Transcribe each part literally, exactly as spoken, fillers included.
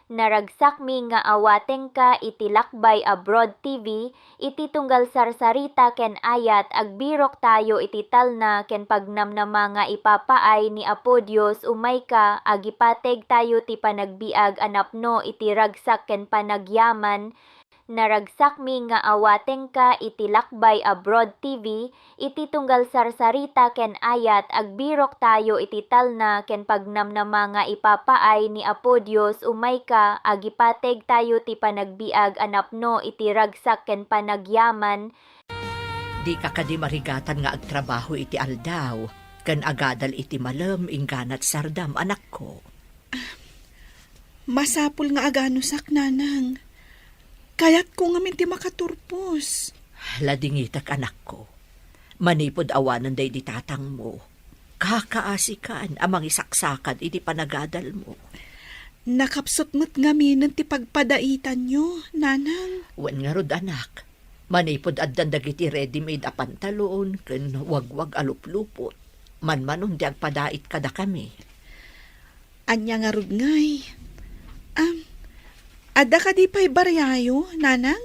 Naragsakmi nga awatengka iti Lakbay Abroad T V, iti tunggal sarsarita ken ayat, agbiroktayo iti talna ken pagnamnama nga ipapaay ni Apo Dios. Umayka, agipategtayo ti panagbiag a napno iti ragsak ken panagyaman. Naragsakmi nga awatengka iti Lakbay Abroad T V, iti tunggal sarsarita ken ayat, agbiroktayo iti talna ken pagnamnama nga ipapaay ni Apo Dios. Umayka, agipategtayo ti panagbiag a napno iti ragsak ken panagyaman. Dika kadi marigatan nga agtrabaho iti aldaw ken agadal iti malem ingganat sardam, anakko? Masapul nga aganusak, nanang. Kayatko ngamin ti makaturpos. Ladingitek, anakko. Manipud awanen daydi tatangmo, kakaasikan a mangisaksakad iti panagadalmo. Nakapsut met ngaminen ti pagpadaitanyo, nanang. Wen ngarud, anak, manipud addan dagiti ready-made a pantalon ken wagwag a luplupot, manmanon ti agpadait kadakami. Ania ngarud ngay? Am, adda kadi pay bariayo, nanang?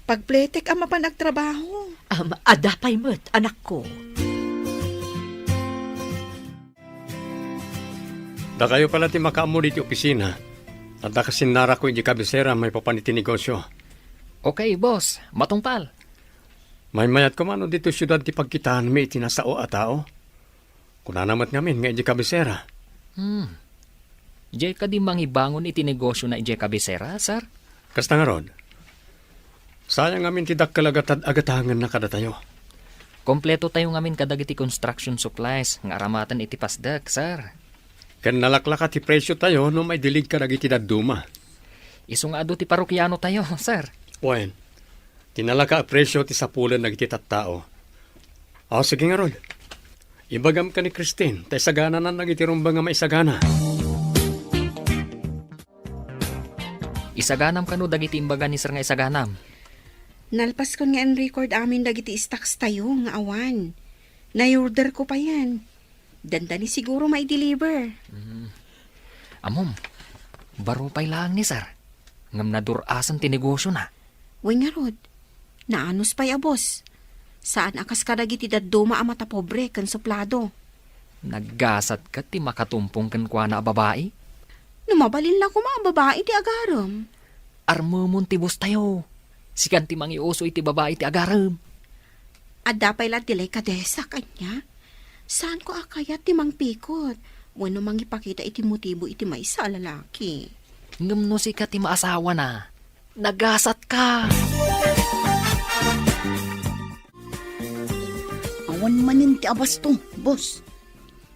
Pagpletek a mapan agtrabaho. Am, adda pay met, anakko. Dakayo pala ti makaammo diti opisina. Adda kasinnarako iti kabisera maipapan iti negosio. Okay, boss. Matungpal. Maymayat koma no ditoy siudad ti pagkitaanmi iti nasao a tao. Kunana met ngamin nga idiay kabisera. Hmm. Diay kadi mangibangon iti negosiona idiay kabisera, sir? Kasta ngarud. Sayan ngamin ti dakkel a gatad-, agatangenna kadatayo. Kompleto tayo ngamin kadagiti construction supplies nga aramaten iti Pasdek, sir. Ken nalaklaka ti presio tayo no maidilig kadagiti dadduma. Isu nga adu ti parokiano tayo, sir. Wen, ti nalaka a presio ti sapulen dagiti tattao. Aw, sige ngarud. Ibagam ken ni Christine, ta isagananan dagiti rumbeng nga maisagana. Isaganam kano dagiti imbaga ni sir nga isaganam? Nalpaskon nga in-record amin dagiti stocks tayo nga awan. Nai-order ko payen. Dandani siguro mai-deliver. Mm. Ammom, baro pay laeng ni sir. Ngem nadur-asen ti negosiona. Wen ngarud, naanus pay a boss. Saan a kas kadagiti dadduma a matapobre ken suplado. Naggasat ket ti makatumpong kenkuana a babai? No mabalin la koma a babai ti agarem. Armemon ti boss tayo. Sikan ti mangiuso iti babai ti agarem. Adda pay la delikadesa kaniak. Saanko a kayat ti mangpikot wenno mangipakita iti motibo iti maysa a lalaki. Ngem no sika ti maasawana, nagasatka. Awan manen ti abasto, boss.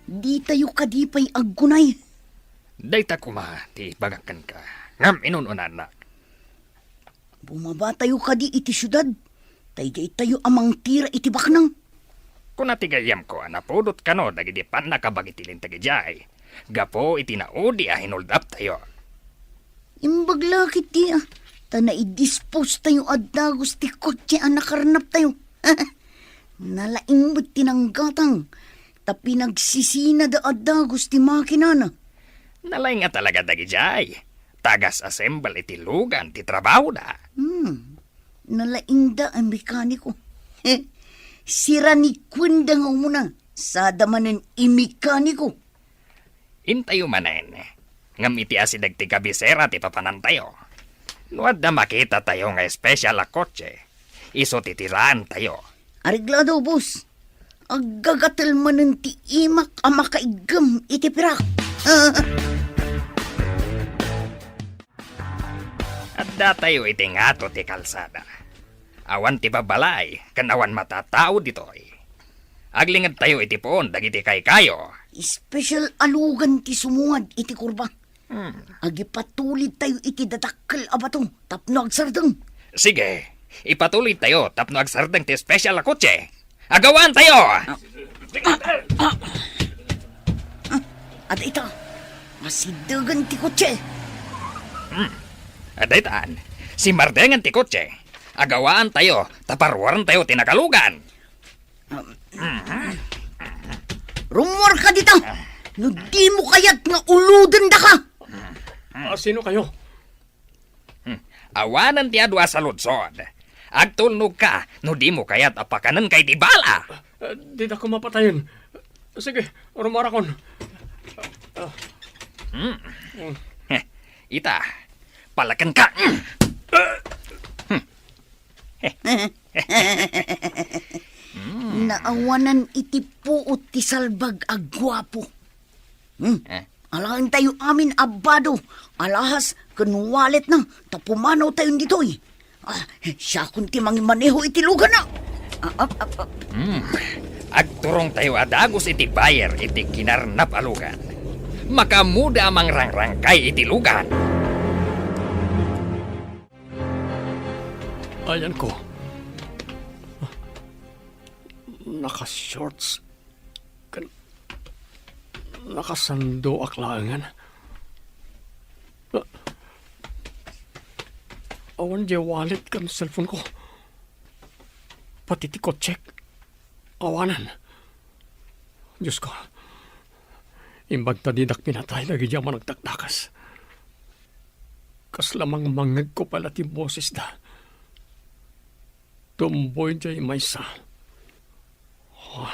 Ditayo kadi pay aggunay. Dayta koma ti ibagak kenka. Ngem inun-unanak. Bumabatayo kadi iti siudad, ta idiay tayo a mangtira iti baknang. Kuna ti gayyemko a napudot kano dagiti pannakabag iti linteg idiay, gapu iti naudi a hinuldaptayo. Imbag la ketdi a, ta naidispose tayo a dagus ti kotse a nakarnaptayo. Nalaing met ti nanggatang, ta pinagsisinada a dagus ti makinana. Nalaing a talaga dagidiay. Tagas assemble iti lugan ti trabahoda. Hmm. Nalaingda a mekaniko. Sira ni Kuenda nga umuna, sada manen i mekaniko. Intayo manen. Ngem iti asideg ti kabisera ti papanantayo. No adda makitatayo nga espesyal a kotse, isu ti tiraentayo. Areglado, boss. Aggagatel manen ti imak a makaiggem iti pirak. Addatayo iti ngato ti kalsada. Awan ti babbalay ken awan matatao ditoy. Aglingedtayo iti puon dagiti kaykayo. Espesyal a lugan ti sumungad iti kurba. Hmm. Agipatulidtayo iti dadakkel a bato tapno agsardeng. Sige, ipatulidtayo tapno agsardeng ti espesyal a kotse. Agawaantayo! Ah, ah, ah, ah, adda ita. Masiddegen ti kotse. Hmm. Adda itan. Simmardengen ti kotse. Agawaantayo, ta paruarentayo ti nakalugan. Rummuarka dita! No dimo kayat nga ulodendaka! Hmm. Ah, sino kayo? Hmm. Awanen ti adu a saludsod. Agtulnogka no dimo kayat a pakanenka iti bala. Ah, dida ko mapatayen. Sige, rumarakon. Ah. Hmm. Hmm. Heh, ita, palakenka. Ah. Hmm. Naawanan iti puot ti salbag a guapo. Hmm. Eh? Alaentayo amin a bado, alahas ken walletna, ta pumanawtayon ditoy. Ah, siakon ti mangimaneho iti luganna. Ah, ah, ah, ah. Hmm. Agturongtayo a dagus iti buyer iti kinarnap a lugan. Makaammoda a mangrangrangkay iti lugan. Ayanko. Naka-shorts ken nakasandoak laengen. Awan diay wallet ken cellphone ko. Pati ti kotsek. Awanan. Diosko, imbag ta didak pinatay dagiti a managdakdakes. Kasla mangmangngegko pay la ti bosesda. Tumboy diay maysa. Oh,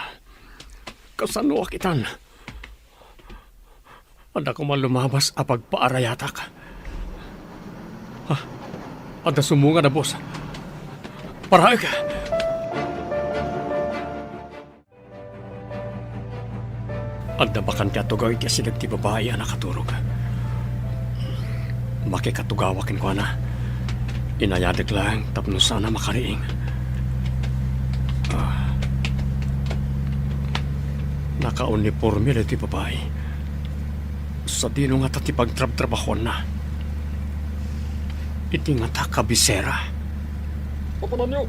kasanoak itan? Adda koma lumabas a pagpaarayatak. Ah, adda sumungad a bus. Paraek! Adda bakan ti atugaw iti asideg ti babai a nakaturog. Makikatugawa kenkuana. Inayadek laeng tapno saan a makariing. Ah. Nakauniporme daytoy babai. Sadino ngata ti pagtrabtrabahoanna? Iti ngata kabisera. Apananyo?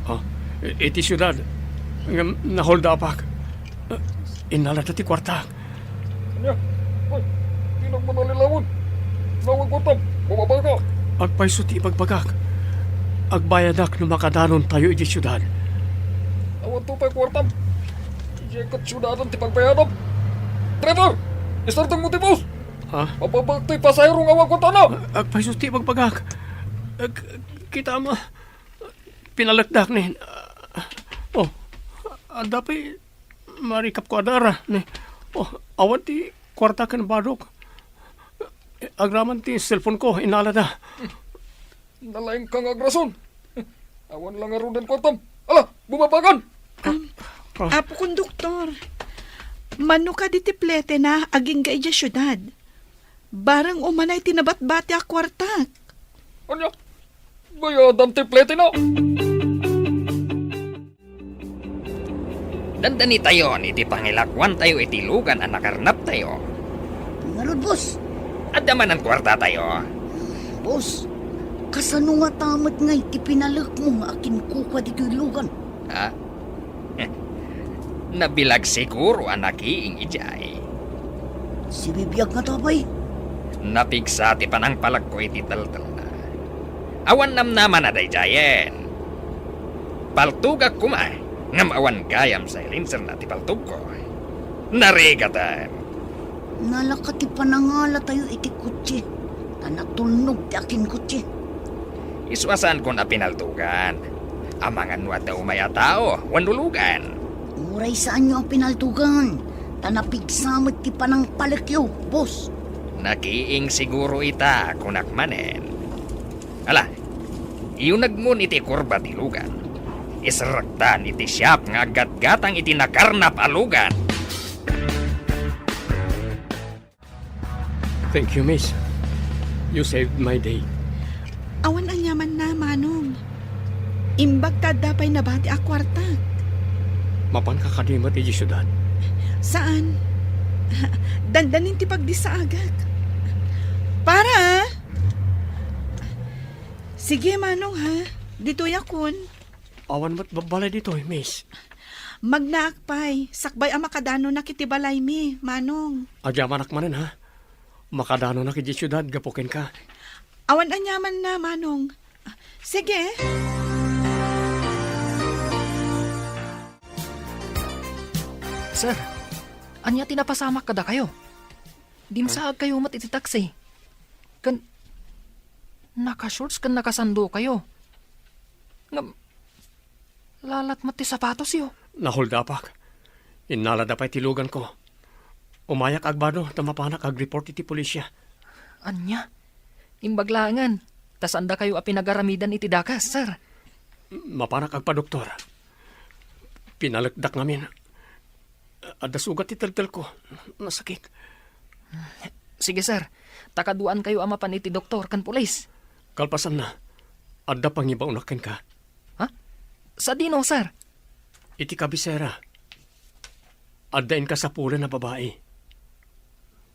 Ah, i-, iti siudad. Ngem naholdapak. Innalada ti kuartak. Ania? Ay, dinak manalilawen. Nawan kuartam, bumabagak. Agpayso ti ibagbagak. Agbayadak no makadanontayo idiay siudad. Awan to pay kuartam. Idiay ket siudadan ti pagbayadam. Driver! Isardengmo ti bus! Ha? Mababagak toy pasahero nga awan kuartana. Agpayso ti ibagbagak. Ag-, kitam, pinalekdak ni. Oh, adda pay marikapko a dara, ne. Oh, awan ti kuarta ken badok. Agraman ti cellphone ko, inalada. Nalaingka nga agrason. Awan la ngaruden kuartam. Ala, bumabagan! Am, Ah. Apo Konduktor, mano kadi ti pletena agingga idiay siudad? Bareng umanay ti nabatbati a kuartak. Ania? Bayadam ti pletena? Dandanitayon iti pangilakoantayo iti lugan a nakarnaptayo. Ngarud, boss. Adda manen kuartatayo. Boss, kasano ngata met ngay ti pinalekmo nga akinkukua ditoy lugan? Ha? Nabilag siguro a nakiing idiay. Sibibiag ngata pay? Napigsa ti panangpalekko iti teltelna. Awan namnamana daydiayen. Paltogak koma, ngem awan gayam silencerna ti paltogko. Narigaten. Nalaka ti panangalatayo iti kotse, ta natulnog ti akinkotse. Isu a saankon a pinaltogan. Amangan no adda umay a tao wenno lugan. Uray saanyo a pinaltogan, ta napigsa met ti panangpalekyo, boss. Nakiing siguro ita, kunak manen. Ala, iyunegmon iti kurba ti lugan. Iserrektan iti siak nga aggatgatang iti nakarnap a lugan. Thank you, miss. You saved my day. Awan aniamanna, Manong. Imbag ta adda pay nabati a kuartak. Mapanka kadi met idiay siudad? Saan. Dandanin ti pagdissaagak. Para! Sige, Manong, ha? Ditoyakon. Awan met babbalay ditoy, miss. Magnaak pay, sakbay a makadanonak iti balaymi, Manong. Agyamanak manen, ha? Makadanonak idiay siudad gapu kenka. Awan aniamanna, Manong. Sige. Sir, ania ti napasamak kadakayo? Dimsaagkayo met iti taksi. Ken nakashorts ken nakasandokayo. Ngem, lalat met ti sapatosyo. Naholdapak. Innalada pay ti luganko. Umayak agbado ta mapanak agreport iti pulisya. Ania? Imbag laengen, ta saandakayo a pinagaramidan iti dakes, sir. Mapanak agpadoktor. Pinalekdak ngamin. Adda sugat ti teltelko. Nasakit. Sige, sir. Ta kaduaankayo a mapan iti doktor ken pulis. Kalpasanna, adda pangibaonak kenka. Ha? Sadino, sir? Iti kabisera, adda inkasapulan a babai.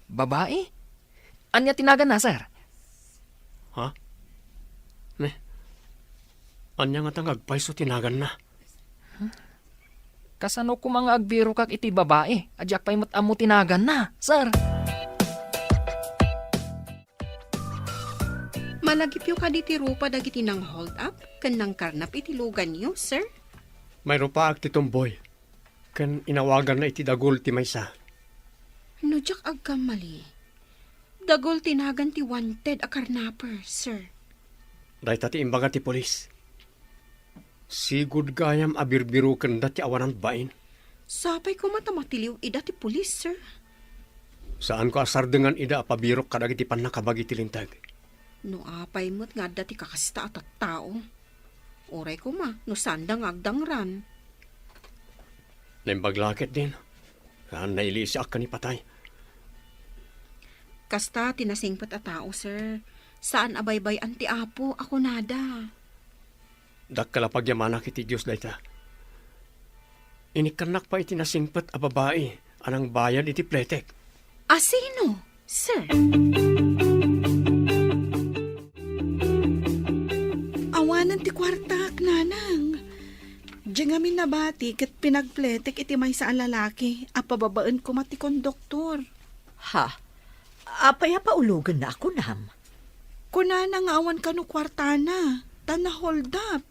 Babai? Ania ti naganna, sir? Ha? Ne? Ania ngata nga agpayso ti naganna? Kasano koma nga agbirokak iti babai a diak pay met ammo ti naganna, sir? Malagipyo kadi ti rupa dagiti nang-hold up ken nangkarnap iti luganyo, sir? Mairupaak ti tumboy, ken inawaganna iti dagul ti maysa. No diak agkamali, dagul ti nagan ti wanted a karnaper, sir. Dayta ti imbaga ti pulis. Sigud gayam a birbirokenda ti awanan bain. Sapay koma ta matiliw ida ti pulis, sir. Saanko a sardengan ida a pabirok kadagiti pannakabagi ti linteg. No apay met nga adda ti kakasta a tattao. Uray koma, no saanda nga agdangran. Naimbag la ketdin, saan nailisiak ken ipatay. Kasta ti nasingpet a tao, sir. Saan a baybay-an ti Apo a kunada. Dakkel a pagyamanak iti Dios dayta. Inikkannak pay iti nasingpet a babai a nangbayad iti pletek. A sino, sir? Awanen ti kuartak, nanang. Diay ngamin nabati ket pinagpletek iti maysa a lalaki a pababaen koma ti konduktor. Ha? Apay a paulogenna a kunam? Kunana nga awan kano kuartana, ta na-hold up.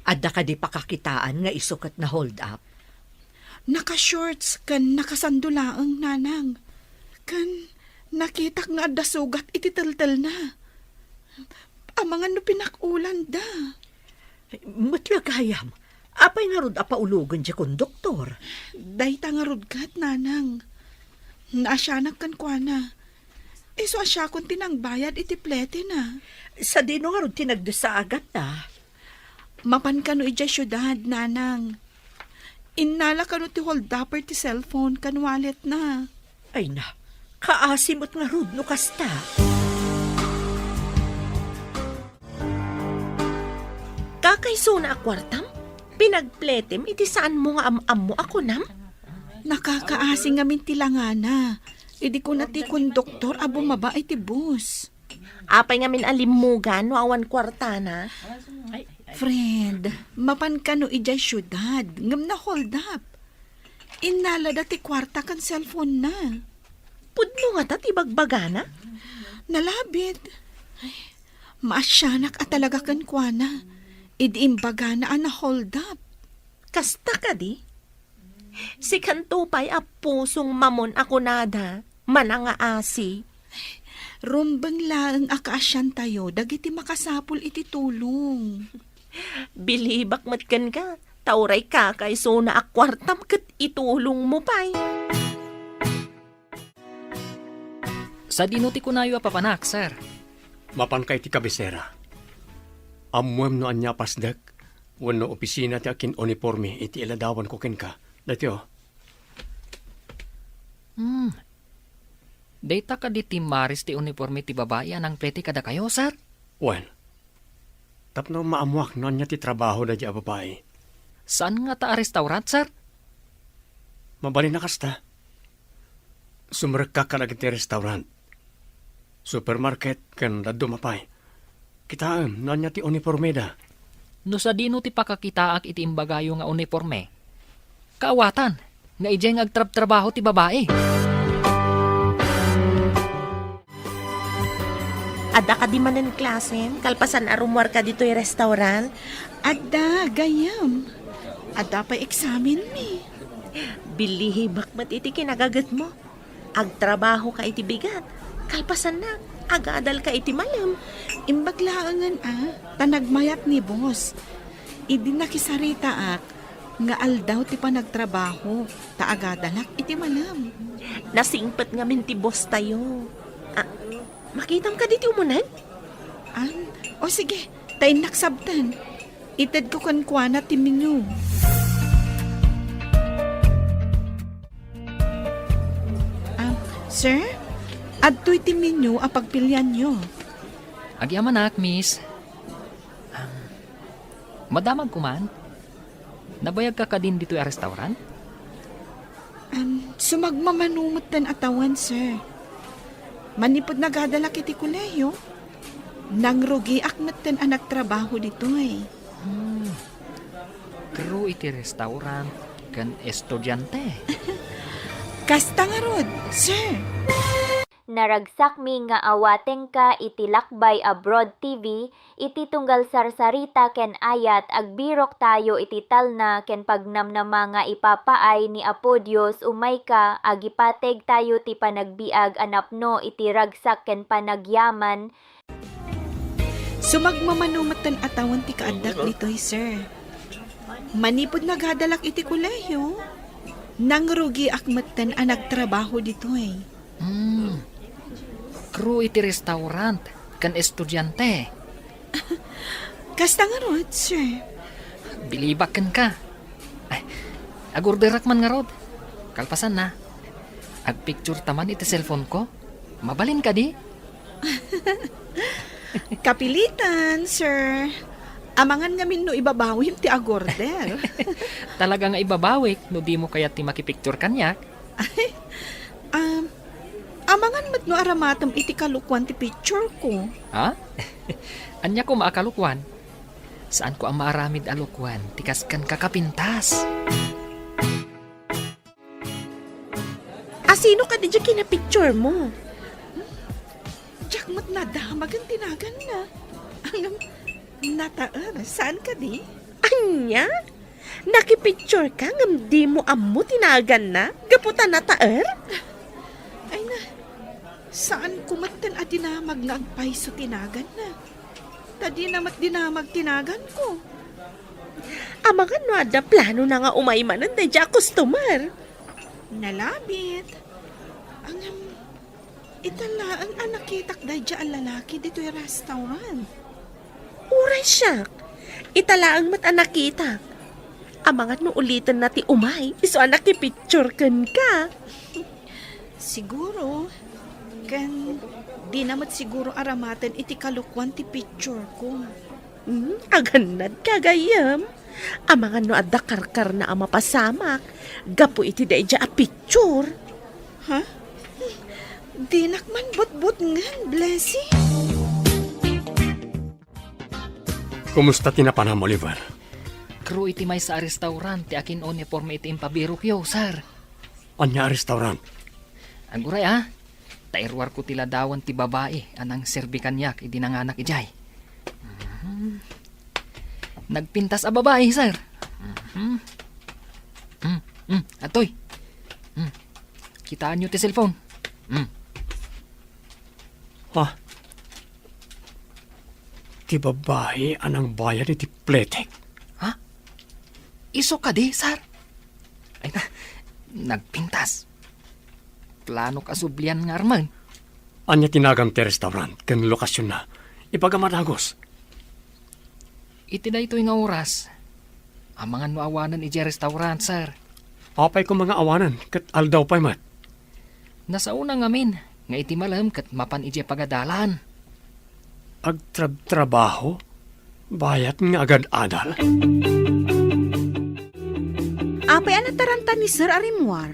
Adda kadi pakakitaan nga isu ket na-hold up? Naka-shorts ken nakasando laeng, nanang. Ken nakitak nga adda sugat iti teltelna. Amangan no pinak-ulanda. Met la gayam, apay ngarud a paulogen diay konduktor? Dayta ngarud ket, nanang. Naasianak kenkuana. Isu a siakon ti nangbayad iti pletena. Sadino ngarud ti nagdesa a ganna? Mapan kano idiay siudad, nanang. Innala kano ti holdupper ti cellphone ken walletna. Ay na, kaasi met ngarud no kasta. Kakaisuna a kuartam? Pinagpletem iti saanmo nga am-ammo a kunam? Nakakaasi ngamin ti langana. Idi kuna ti konduktor a bumaba iti bus. Apay ngamin a limmugan no awan kuartana? Friend, mapan kano idiay siudad, ngem na-hold up. Innalada ti kuarta ken cellphone-na. Pudno ngata ti bagbagana? Nalabit. Ay, maasianak a talaga kenkuana. Idi imbagana a na-hold up. Kasta kadi? Sikanto pay a pusong mamon a kunada, manangaasi. Rumbeng laeng a kaasiantayo dagiti makasapul iti tulong. Bilibak met kenka, ta uray kakaisuna a kuartam ket itulongmo pay. Sadino ti kunayo a papanak, sir? Mapanka iti kabisera. Ammoem no ania a pasdek wenno opisina ti akin-uniporme iti iladawanko kenka. Daytoy, o. Hmm. Dayta kadi ti maris ti uniporme ti babai a nangplete kadakayo, sir? Wen, tapno maammoak no ania ti trabaho daydiay a babai. Saan ngata a restaurant, sir? Mabalin a kasta. Sumrekka kadagiti restaurant, supermarket, ken dadduma pay. Kitaem no ania ti unipormeda. No sadino ti pakakitaak iti imbagayo nga uniporme? Kaawatan nga idiay nga agtrabtrabaho ti babai. Adda kadi manen klasem kalpasan a rummuarka ditoy restaurant? Adda, gayyem. Adda pay eksamenmi. Bilibak met iti kinagagetmo. Agtrabahoka iti bigat. Kalpasanna, Agadalka iti malem. Imbag laengen a, ta nagmayat ni boss. Idi nakisaritaak nga aldaw ti panagtrabaho, ta agadalak iti malem. Nasingpet ngamin ti boss tayo. Ah, makitam kadi ti umuneg? Am, o sige, ta innak sabten. Itedko kenkuana ti menu. Ah, sir, adtoy ti menu a pagpilianyo. Agyamanak, miss. Ah, madamag ko man. Nabayagka kadin ditoy a restaurant? Am, sumagmamano metten a tawen, sir. Manipud nagadalak iti kolehiyo, nangrugiak metten a nagtrabaho ditoy. Hmm. Crew iti restaurant ken estudiante. Kasta ngarud, sir. Naragsakmi nga awatengka iti Lakbay Abroad T V, iti tunggal sarsarita ken ayat, agbirok tayo iti talna ken pagnamnama nga ipapaay ni Apo Dios umayka, agipateg tayo ti panagbiag a napno iti ragsak ken panagyaman. Sumagmamano metten a tawen ti kaaddak ditoy, sir. Manipud nagadalak iti kolehiyo, nangrugiak metten a nagtrabaho ditoy. Hmm. Crew iti restaurant ken estudiante. Kasta ngarud, sir. Bilibak kenka. Ay, agorderak man ngarud. Kalpasanna, agpicture ta man iti cellphone ko. Mabalin kadi? Kapilitan, sir. Amangan ngamin no ibabawim ti agorder. Talaga nga ibabawik no dimo kayat ti makipicture kaniak. Ay, um, amangan met no aramatem iti kalokuan ti picture ko. Ha? Ania koma a kalokuan? Saanko a maaramid a lokuan ti kas ken kakapintas. A sino kadi diay kinapicture mo? Diak met nadamag ti naganna. Ngem nataer, saan kadi? Ania? Nakipicture ka ngem dimo ammo ti naganna gapu ta nataer? Ay na, saan ko met a dinamag nga agpayso ti naganna. Ta dina met dinamag ti naganko. Amangan no adda planona nga umay manen daydiay a customer. Nalabit. Ngem, ita laeng a nakitak daydiay a lalaki ditoy restaurant. Uray siak, ita laeng met a nakitak. Amangan no ulitenna ti umay, isu a nakipicture kenka. Siguro, ken dina met siguro aramaten iti kalokuan ti picture ko. Hmm, agannadka, gayyem. Amangan no adda karkarna a mapasamak gapu iti daydiay a picture. Ha? Dinak man butbutngen, Blessing. Kumusta ti napanam, Oliver? Crew iti maysa a restaurant ti akin-uniforme iti impabirokyo, sir. Ania a restaurant? Aguray, a. Ta iruarko ti ladawan ti babai a nangserbi kaniak idi nanganak idiay. Mhm. Nagpintas a babai, sir. Mhm. Mm, mm, atoy. Mm. Kitaenyo ti cellphone. Mm. Ha? Ti babai a nangbayad iti pletek? Ha? Isu kadi, sir? Ay na, nagpintas. Planok a sublian nga armen. Ania ti nagan ti restaurant ken lokasionna? Ibagam a dagus. Iti daytoy nga oras, amangan no awanen idiay restaurant, sir. Apay koma nga awanen ket aldaw pay met? Nasaona ngamin nga iti malem ket mapan idiay pagadalan. Agtrabtrabaho? Bayat nga agad-adal? Apay a nataranta ni Sir a rimmuar?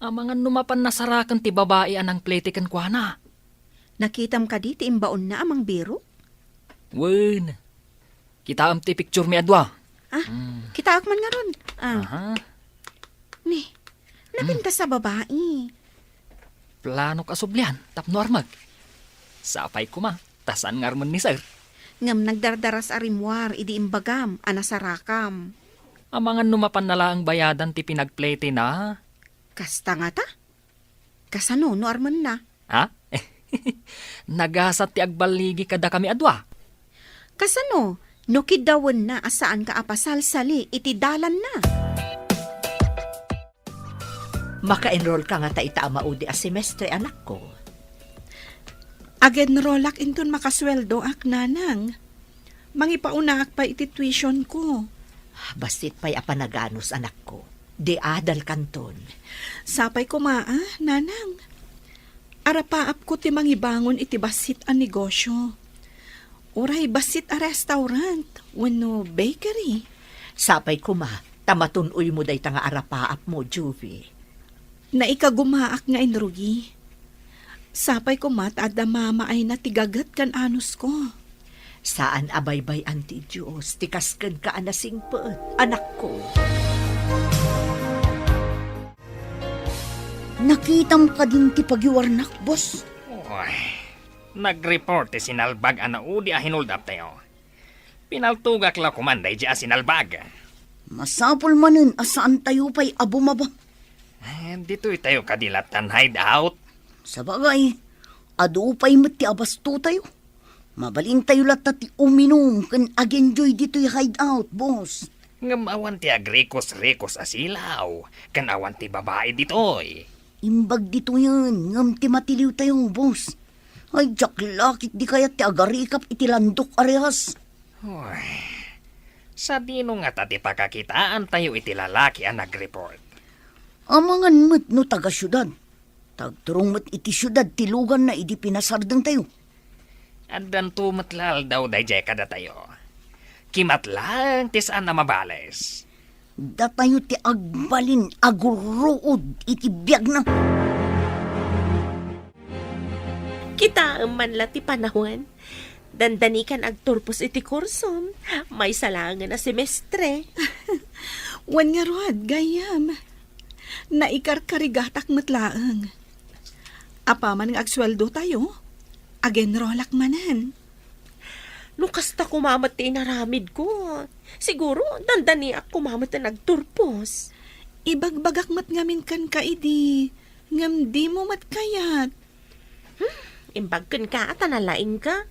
Amangan no mapan nasaraken ti babai a nangplete kenkuana. Nakitam kadi ti imbaonna a mangbirok? Wen. Kitaem ti picture mi a dua. Ah, Mm. kitaek man ngarud. Ah. Aha. Ni, napintas a babai. Planok a sublian tapno armek. Sapay koma, ta saan nga armen ni sir. Ngem nagdardaras a rimmuar idi imbagam a nasarakam. Amangan no mapanna laeng bayadan ti pinagpletena. Kasta ngata? Kasano no armenna? Ha? Nagasat ti agballigi kadakami a dua. Kasano no kiddawenna a saanka a pasalsali iti dalanna? Maka-enrollka ngata ita a maudi a semestre, anakko? Ag-enrollak inton makasueldoak, nanang. Mangipaunakon pay iti tuitionko. Bassit pay a panaganus, anakko. Di adalkanton. Sapay koma a, nanang. Arapaapko ti mangibangon iti bassit a negosio. Uray bassit a restaurant wenno bakery. Sapay koma, ta matun-oymo dayta nga arapaapmo, Juvie. Naikagumaak nga inrugi. Sapay koma ta adda mamaayna ti gaget ken anusko. Saan a baybay-an ti Dios ti kas kenka a nasingpet, anakko. Nakitam kadin ti pagiwarnak, boss? Oy, nag-report ti sinalbag a naudi a hinuldaptayo. Pinaltogak la koman daydi a sinalbag. Masapul manen a saantayo pay a bumaba. Eh, ditoytayo kadi latta hideout. Sabagay, adu pay met ti abastotayo. Mabalintayo latta ti uminum ken ag-enjoy ditoy hideout, boss. Ngem awan ti agrikos-rikos a silaw, ken awan ti babai ditoy. Imbag ditoyen, ngem ti matiliwtayo, boss. Ay, diak la ket di kayat ti agarikap iti landok a rehas. Uy, sadino ngata ti pakakitaantayo iti lalaki a nag-report? Amangan met no taga-siudad. Ta agturong met iti siudad ti luganna idi pinasardengtayo. Addanto met la aldaw daydiay kadatayo. Kimat laeng ti saan a mabales. Datayo ti agbalin a gurruod iti biagna. Kitaem man la ti panawen. Dandanikan agturpos iti kursom. Maysa laengen a semestre. Wen ngarud, gayyem. Naikarkarigatak met laeng. Apaman nga agsueldotayo, ag-enrollak manen. No kasta koma met ti inaramidko, siguro dandaniak koma met nga agturpos. Ibagbagak met ngamin kenka idi, ngem dimo met kayat. Hmm, imbag kenka a ta nalaingka.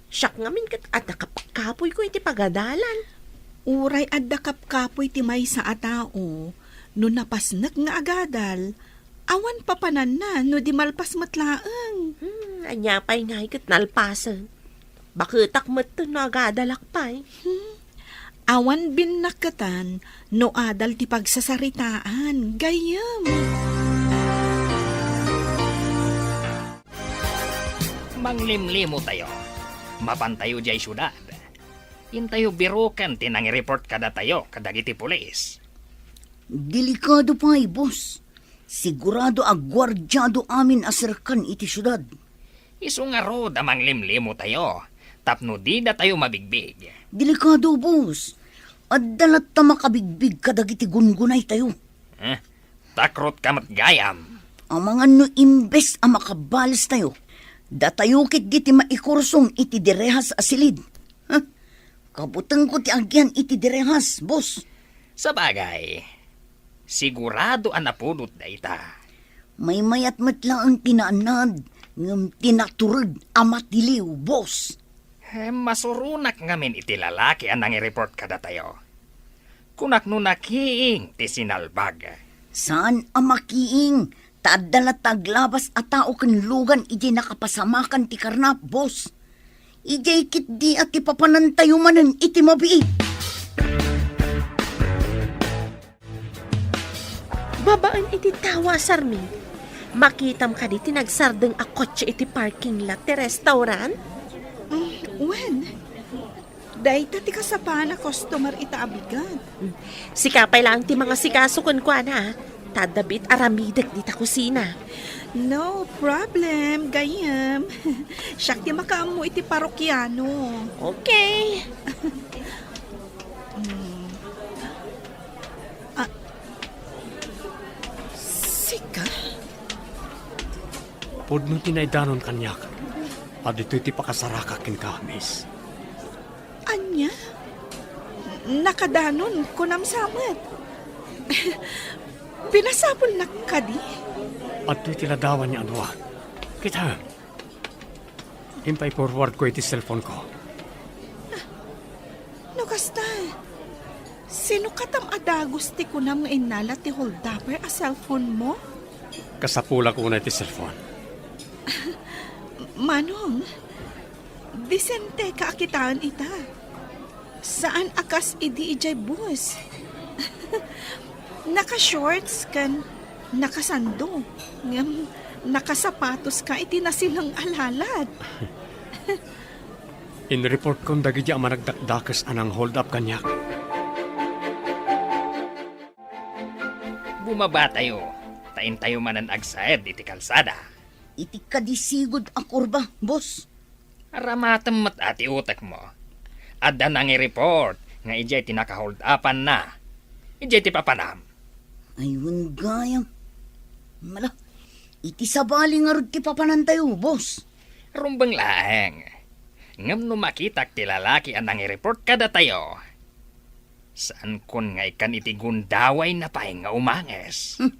Siak ngamin ket adda kapkapoyko iti pagadalan. Uray adda kapkapoy ti maysa a tao, no napasnek nga agadal, awan papananna no di malpas met laeng. Hmm, ania pay ngay ket nalpasen? Baketak metten no agadalak pay. Hmm. Awan binnaketan no adal ti pagsasaritaan, gayyem. Manglimlimotayo. Mapantayo diay siudad. Intayo biroken ti nangireport kadatayo kadagiti pulis. Delikado pay, boss. Sigurado a guardiado amin a serkan iti siudad. Isu ngarud a manglimlimotayo tapno didatayo mabigbig. Delikado, boss. Adda latta makabigbig kadagiti gungunaytayo. Eh, takrotka met gayam. Amangan no imbes a makabalestayo, datayo ketdi ti maikursong iti direhas a silid. Huh? Kabutengko ti agian iti direhas, boss. Sabagay, sigurado a napudot dayta. Maymayat met laeng ti naanad, ngem ti natured a matiliw, boss. Hem, masuronak ngamin iti lalaki a nangireport kadatayo. Kunak no nakiing ti sinalbag. Saan a makiing, ta adda latta aglabas a tao ken lugan idiay nakapasamakan ti karnap, boss. Idiay ketdi a ti papanantayo manen iti mabiit. Babaen iti tawa, Sarmi. Makitam kadi ti nagsardeng a kotse iti parking lot ti restaurant? Mm, wen. Dayta ti kasapaan a customer ita a bigat. Sika pay laeng ti mangasikaso kenkuana, ta adda biit aramidek dita kusina. No problem, gayyem. Siak ti makaammo iti parokiano. Okay. Mm. Ah, sika? Pudno ti naidanon kaniak. Adtoy ti pakasarakak kenka, miss. Ania? Nakadanon, kunam sa met. Pinasapulnak kadi? Adtoy ti ladawan nga adua. Kita, impay-forward ko iti cellphone ko. No kasta, sino katam a dagus ti kunam nga innala ti holdupper a cellphone mo? Kasapulak unay ti cellphone. Manong, disente ka a kitaen ita. Saan a kas idi idiay bus. Naka-shorts ken nakasando, ngem nakasapatos ka iti nasileng a lalat. Inreport kon dagiti a managdakdakes a nang-hold up kaniak. Bumabatayo, ta intayo manen agsaed iti kalsada. Iti kadi sigud a kurba, boss. Aramatem met a ti utekmo. Adda nangi-report nga idiay ti naka-hold upanna. Idiay ti papanam. Ay, wen gayam. Mala, iti sabali ngarud ti papanantayo, boss. Rumbeng laeng. Ngem no makitak ti lalaki a nangi-report kadatayo, saankon nga ikkan iti gundawayna pay nga umanges. Hmm.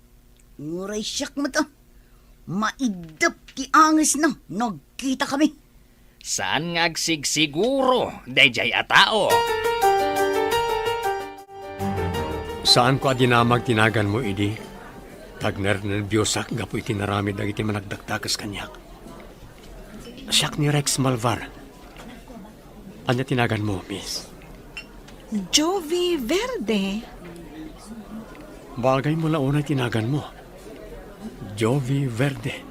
Uray siak met a. Maiddep ti angesna no agkitakami. Saan nga agsigsiguro daydiay a tao? Saanko a dinamag ti naganmo idi. Tagnernerbiosak gapu iti naramid dagiti managdakdakes kaniak. Siak ni Rex Malvar. Ania ti naganmo, miss? Jovi Verde. Bagay mo la unay ti naganmo. Jovi Verde.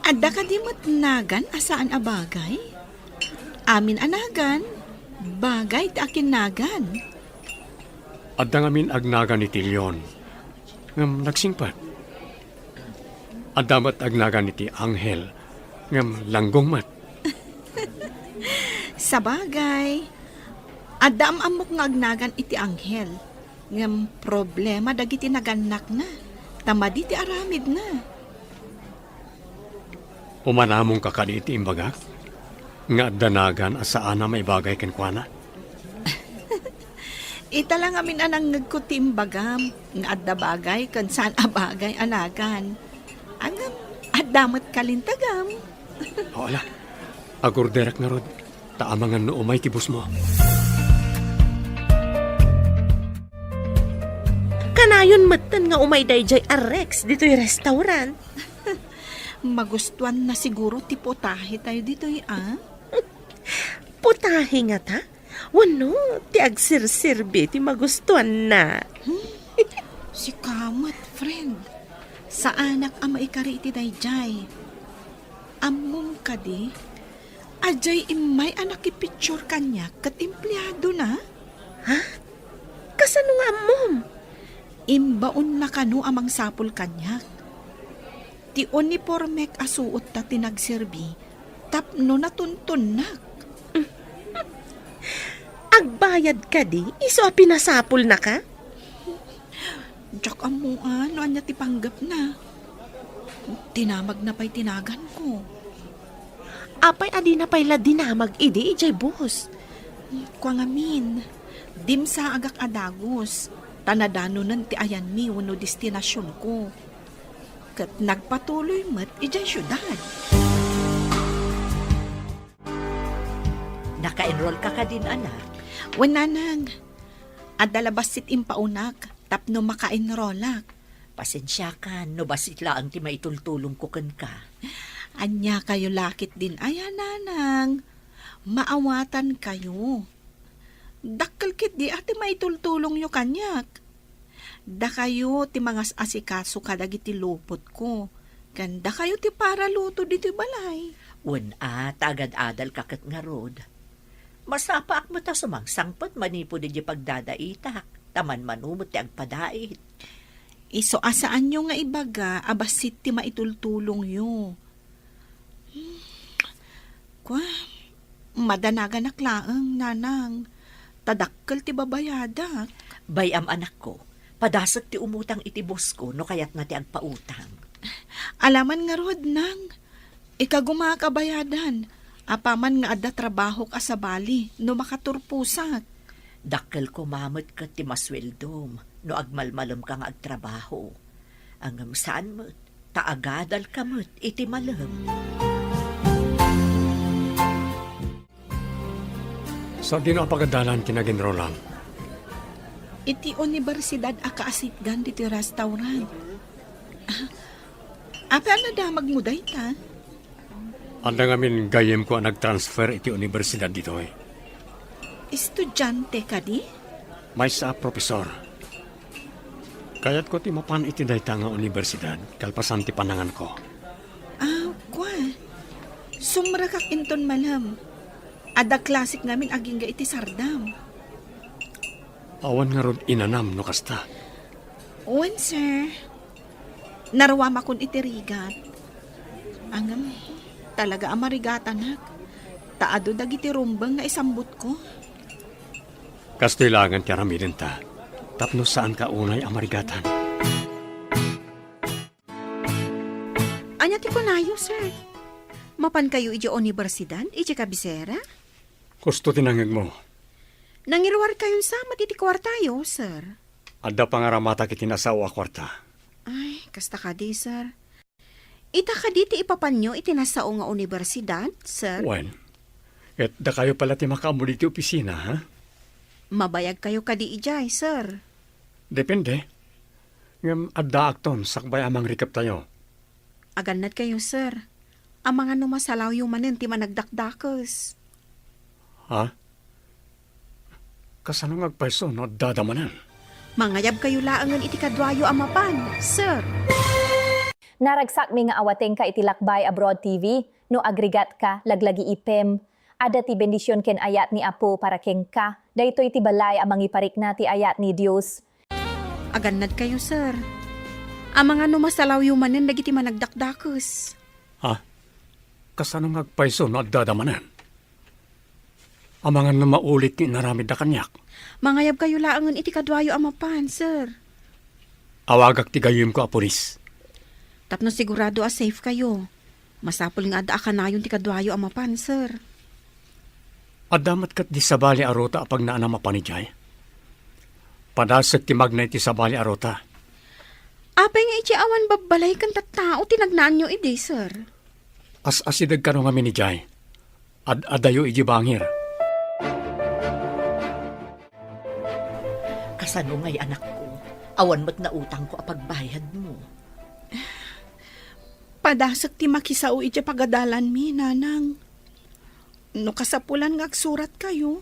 Adda kadi met nagan a saan a bagay? Amin a nagan, bagay ti akinnagan. Adda ngamin agnagan iti leon, ngem nagsingpet. Adda met agnagan iti anghel, ngem langgong met. Sabagay, adda am-ammok nga agnagan iti anghel, ngem problema dagiti nagannakna, ta madi ti aramidna. Umanamongka kadi iti imbagak nga adda nagan a saan a maibagay kenkuana? Ita la ngamin a nangngegko ti imbagam nga adda bagay ken saan a bagay a nagan. Ngem, adda met kalintagam. O, ala, agorderak ngarud, ta amangan no umay ti busmo. Kanayon metten nga umay daydiay a Rex ditoy restaurant. Magustuanna siguro ti putahe tayo ditoy, a? Putahe ngata? Wenno, ti agserserbi ti magustuanna. Hmm? Sika met, friend. Saanak a maikari iti daydiay. Ammom kadi, adiay immay a nakipicture kaniak ket empleadona? Ha? Kasano nga ammom? Imbaonna kano a mangsapul kaniak. Ti unipormek a suotta ti nagserbi tapno natuntonnak. Agbayad kadi isu a pinasapulnaka? Diak ammoan no ania ti panggepna. Dinamagna pay ti naganko. Apay a dina pay la dinamag idi idiay bus? Kua ngamin, dimsaagak a dagus, ta nadanonen ti ayanmi wenno destinasionko. Ket nagpatuloy met idiay siudad. Naka-enroll ka kadin, anak? Wen, nanang. Adda la bassit impaunak tapno maka-enrollak. Pasensiakan no bassit laeng ti maitultulongko kenka. Ania kayo la ketdin aya, nanang? Maawatan kayo. Dakkel ketdi a ti maitultulongyo kaniak. Dakayo ti mangas-asikaso kadagiti lupotko, ken dakayo ti paraluto ditoy balay. Wen a, ta agad-adalka ket ngarud. Masapaak met a sumangsangpet manipud idiay pagdadaitak, ta manmano met ti agpadait. Isu a saanyo nga ibaga a bassit ti maitultulongyo. Hmm. Kua, madanaganak laeng, nanang, ta dakkel ti babayadak. Bay-am, anakko, padasek ti umutang iti bosko no kayatna ti agpautang. Alaman ngarud, nang, ikagumaak a bayadan, apaman nga adda trabahok a sabali no makaturposak. Dakkel koma met ket ti masueldom no agmalmalemka nga agtrabaho. Ngem saan met, ta agadalka met iti malem. Sadino a pagadalan ti naginrulang? Iti universidad a kaasitgan ditoy restaurant. Ah, apay a nadamagmo dayta? Adda ngamin gayyemko a nagtransfer iti universidad ditoy. Estudiante kadi? Maysa a profesor. Kayatko ti mapan iti dayta nga universidad kalpasan ti pananganko. Ah, kua. Sumrekak inton malem. Adda klasek ngamin agingga iti sardam. Awan ngarud inanam no kasta. Wen, sir. Naruamakon iti rigat. Ngem, talaga a marigatanak. Ta adu dagiti rumbeng nga isambutko. Kastoy laengen ti aramidenta, tapno saanka unay a marigatan. Ania ti kunayo, sir? Mapankayo idiay universidad, idiay kabisera? Husto ti nangngegmo. Nangiruarkayon sa met iti kuartayo, sir? Adda pangaramatak iti nasao a kuarta. Ay, kasta kadi, sir. Ita kadi ti ipapanyo iti nasao nga universidad, sir? Wen, ket dakayo pala ti makaammo ditoy opisina, ha? Mabayagkayo kadi idiay, sir? Depende. Ngem addaakton sakbay a mangrikeptayo. Agannadkayo, sir. Amangan no masalawyo manen ti managdakdakes. Ha? Kasano nga agpayso no addada manen? Mangayabkayo laengen iti kaduayo a mapan, sir. Naragsakmi nga awatenka iti Lakbay Abroad T V. No agrigatka, laglagipem. Adda ti bendision ken ayat ni Apo para kenka. Daytoy ti balay a mangiparikna ti ayat ni Dios. Agannadkayo, sir. Amangan no masalawyo manen dagiti managdakdakes. Ha? Kasano nga agpayso no addada manen? Amangan no maulit ti inaramidda kaniak. Mangayabkayo laengen iti kaduayo a mapan, sir. Awagak ti gayyemko a pulis. Tapno sigurado a safe kayo, masapul nga adda a kanayon ti kaduayo a mapan, sir. Adda met ket di sabali a ruta a pagnaanam a mapan idiay. Padasek ti magna iti sabali a ruta. Apay nga iti awan babbalay ken tattao ti nagnaanyo idi, sir? As-asideg kano ngamin idiay. Ad-adayo iti bangir. Kasano ngay, anakko? Awan met nautangko a pagbayadmo. Padasek ti makisao iti pagadalanmi, nanang. No kasapulan nga agsuratkayo,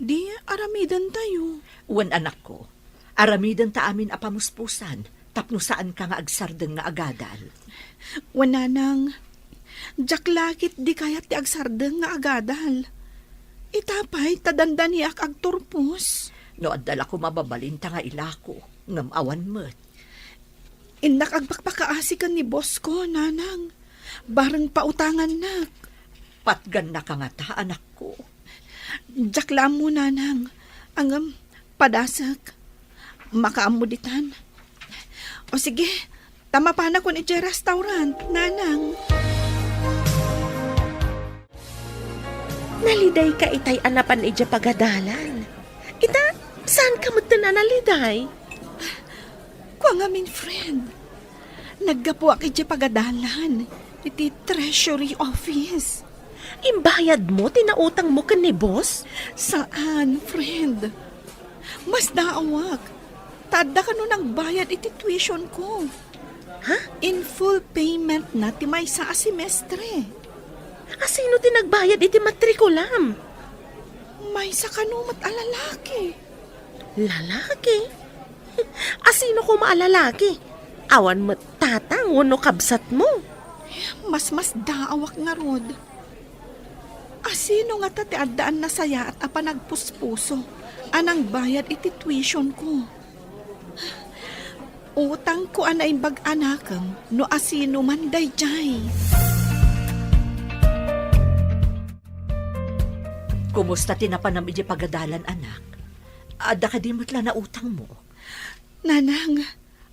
di aramidentayo. Wen, anakko, aramidenta amin a pamuspusan tapno saanka nga agsardeng nga agadal. Wen, nanang, diak la ket di kayat ti agsardeng nga agadal. Ita pay ta dandaniak agturpos. No adda la koma babalinta nga ilako, ngem awan met. Innak agpakpakaasi ken ni boss ko, nanang. Bareng pautangannak. Patgannaka ngata, anakko? Diak la ammo, nanang. Ngem, padasek. Makaammo ditan. O sige, ta mapanakon idiay restaurant, nanang. Nalidayka itay a napan idiay pagadalan. Ita, saanka metten a naliday? Kua ngamin, friend. Naggapuak idiay pagadalan iti Treasury Office. Imbayadmo ti nautangmo ken ni boss? Saan, friend. Masdaawak. Ta adda kano nagbayad iti tuition ko. Ha? In full payment na ti maysa a semestre. Asino ti nagbayad iti matrikulam? Maysa kano met a lalaki. Lalaki? Asino koma a lalaki? Awan met tatang wenno kabsatmo? Masmasdaawak ngarud. Asino ngata ti addaan nasayaat a panagpuspuso a nangbayad iti tuition ko? Utangko a naimbag a nakem no asino man daydiay. Kumusta ti napanam idiay pagadalan, anak? Adda kadi met la nautangmo? Nanang,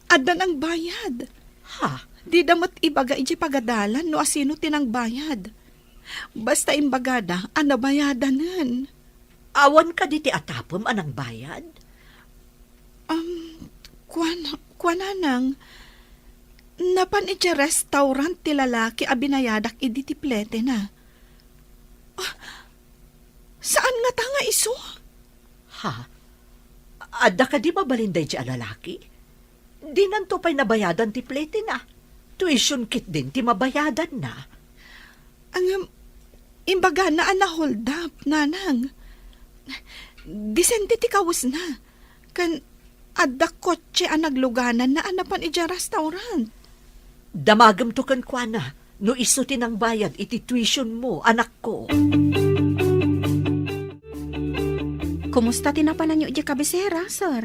adda nangbayad. Ha? Dida met ibaga idiay pagadalan no asino ti nangbayad. Basta imbagada a nabayadanen. Awan kadi ti atapem a nangbayad? Um, kuan, kuan, nanang, Napan idiay restaurant ti lalaki a binayadak idi ti pletena. Ah, saan ngata nga isu? Ha? Adda kadi mabalin daydiay a lalaki? Dinanto pay nabayadan ti pletena. Tuition ketdin ti mabayadanna. Ngem, imbagana a na-hold up, nanang. Disente ti kawesna. Ken adda kotse a naglugananna a napan idiay restaurant. Damagemto kenkuana no isu ti nangbayad iti tuitionmo, anakko. Kumusta ti napananyo idiay kabisera, sir?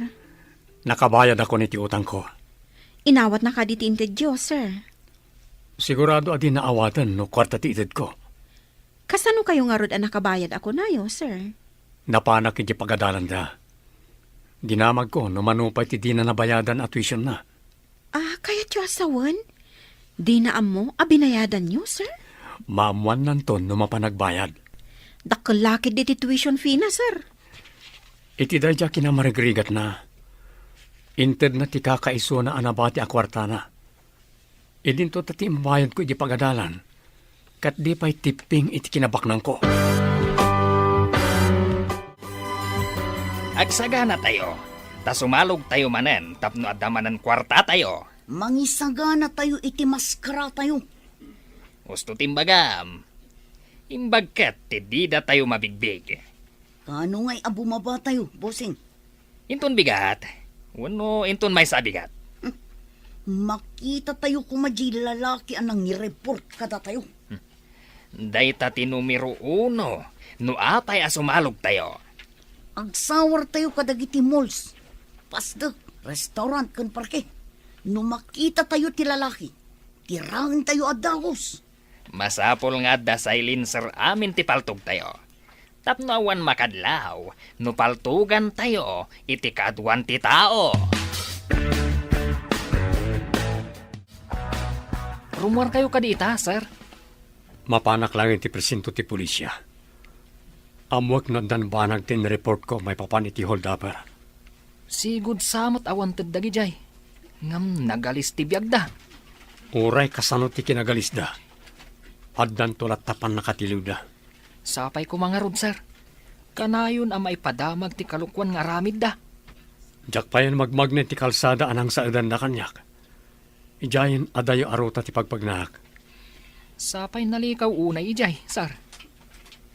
Nakabayadakon iti utangko. Inawatna kadi ti intedyo, sir? Sigurado a dina awaten no kuarta ti itedko. Kasano kayo ngarud a nakabayad a kunayo, sir? Napanak iti pagadalanda. Dinamagko no mano pay ti dina nabayadan a tuitionna. Ah, kayatyo a sawen? Dina ammo a binayadanyo, sir? Maammuannanton no mapan agbayad. Dakkel la ketdi ti tuition fee na, sir. Iti daydiay a kinamarigrigatna, intedna ti kakaisuna a nabati a kuartana. Idinto ta ti imbayadko iti pagadalan, ket di pay tipping iti kinabaknangko. Agsaganatayo, ta sumalogtayo manen tapno adda manen kuartatayo. Mangisaganatayo iti maskaratayo. Husto ti imbagam. Imbag ket ti didatayo mabigbig. Kaano ngay a bumabatayo, bossing? Inton bigat, wenno inton maysa a bigat? Hmm. Makitatayo koma diay lalaki a nangireport kadatayo. Hmm. Dayta ti numero uno no apay a sumalogtayo. Agsawartayo kadagiti malls, pasdek, restaurant ken parke. No makitatayo ti lalaki, tiraentayo a dagus. Masapul nga adda silencer amin ti paltogtayo. Tapno awan makadlaw no paltogantayo iti kaaduan ti tao. Rummuarkayo kadi ita, sir? Mapanak laeng iti presinto ti pulisya. Ammoek no addan banag ti inreportko maipapan iti holdupper. Sigud sa met a wanted dagidiay. Ngem nagalis ti biagda. Uray kasano ti kinagalisda, addanto latta pannakatiliwda. Sapay koma ngarud, sir. Kanayon a maipadamag ti kalokuan nga aramidda. Diak payen magmagna iti kalsada a nangsaedanda kaniak. Idiayen adayo a ruta ti pagpagnaak. Sapay nalikaw unay idiay, sir.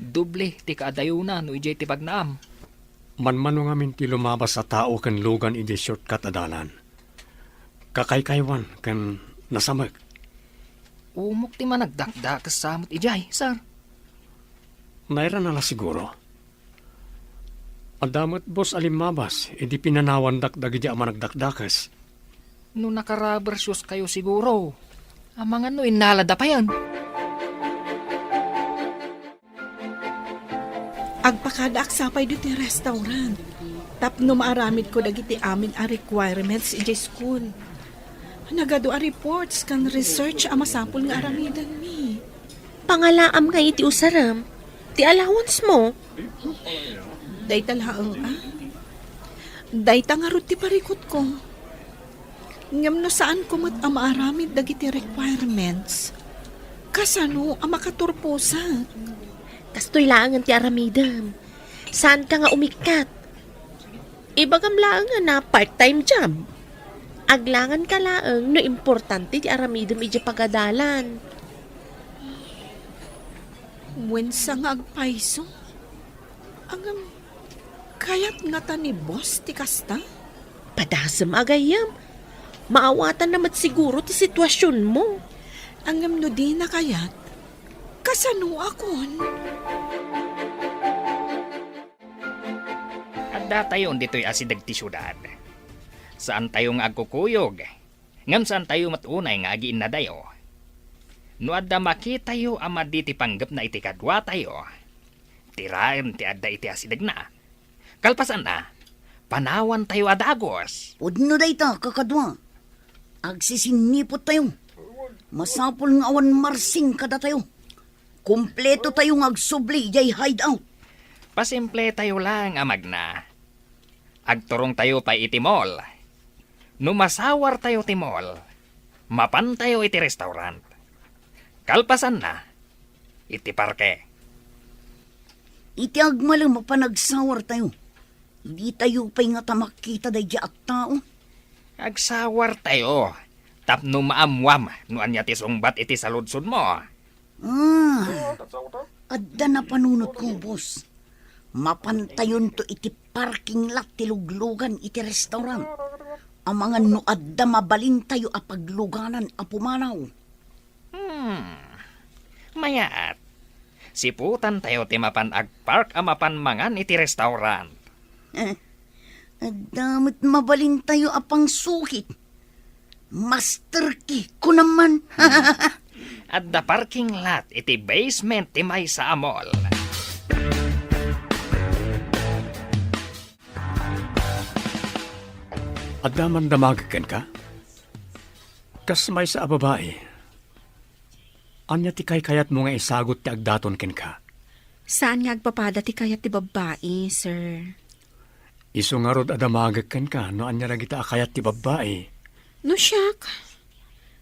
Doble ti kaadayona no idiay ti pagnaam. Manmano ngamin ti lumabas a tao ken lugan idiay shortcut a dalan. Kakaykaywan ken nasamek. Umok ti managdakdakes sa met idiay, sir. Nairana la siguro. Adda met bus a limmabas idi pinanawandak dagidi a managdakdakes. No naka-rubber shoes kayo siguro, amangan no innalada payen. Agpakadaak sapay ditoy restaurant tapno maaramidko dagiti amin a requirements idiay school. Nagadu a reports ken research a masapul nga aramidenmi. Pangalaam ngay iti usarem, ti allowance mo. Dayta laeng, ah. Dayta ngarud ti parikutko. Ngem no saanko met a maaramid dagiti requirements, kasano a makaturposak? Kastoy laengen ti aramidem. Saanka nga umikkat. Ibagam laeng a na part-time job. Aglanganka laeng no importante ti aramidem idiay pagadalan. Wen sa nga agpayso? Ngem, kayat ngata ni boss ti kasta? Padasem a gayyem. Maawatanna met siguro ti situasionmo. Ngem no dina kayat, kasanoakon? Addatayon ditoy asideg ti siudad. Saantayo nga agkukuyog, ngem saantayo met unay nga agiinnadayo. No adda makitayo a madi ti panggepna iti kaduatayo, tiraen ti adda iti asidegna. Kalpasanna, panawantayo a dagus. Pudno dayta, kakadua. Agsisiniputtayo. Masapul nga awan marsing kadatayo. Kumpletotayo nga agsubli idiay hideout. Pasimpletayo laeng a magna. Agturongtayo pay iti mall. No masawartayo ti mall, Mapantayo iti restaurant. Kalpasanna, iti parke. Iti agmalem a panagsawartayo, ditayo pay ngata makita daydi a tao. Agsawartayo tapno maammuam no ania ti sungbat iti saludsodmo. Ah, adda napanunotko, boss. Mapantayonto iti parking lot ti luglugan iti restaurant. Amangan no adda mabalintayo a pagluganan a pumanaw. Hmm. Mayat. Siputantayo ti mapan agpark a mapan mangan iti restaurant. Eh, adda met mabalintayo a pangsukit. Master key, kunam man. Adda parking lot iti basement ti maysa a mall. Adda man damagek kenka? Kas maysa a babai, ania ti kaykayatmo nga isagut ti agdaton kenka? Saan nga agpapada ti kayat ti babbai, sir. Isu ngarud a damagek kenka no ania dagita a kayat ti babbai. No siak,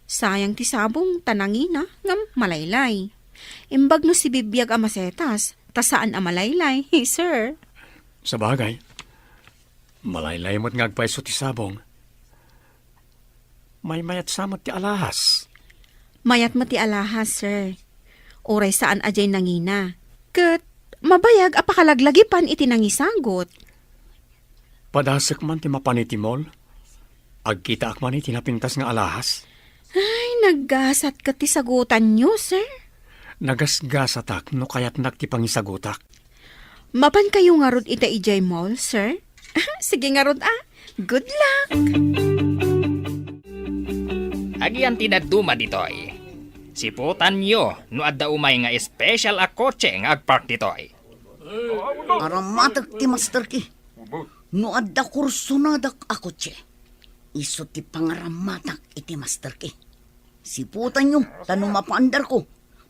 sayang ti sabong ta nangina ngem malaylay. Imbag no sibibiag a masetas ta saan a malaylay, sir. Sabagay, malaylay met nga agpayso ti sabong. Maymayat sa met ti alahas. Mayat met ti alahas, sir. Uray saan a diay nangina. Ket mabayag a pakalaglagipan iti nangisagut. Padasek man ti mapan iti mall. Agkitaak man iti napintas nga alahas. Ay, naggasat ket ti sagutanyo, sir. Nagasgasatak no kayatnak ti pangisagutak. Mapankayo ngarud ita idiay mall, sir? Sige ngarud, ah. Good luck! Agian ti dadduma ditoy. Siputanyo no adda umay nga special a kotse nga agpark ditoy. Aramatek ti master key. No adda kursonadak a kotse, isu ti pangaramatak iti master key. Siputanyo, ta no mapaandarko,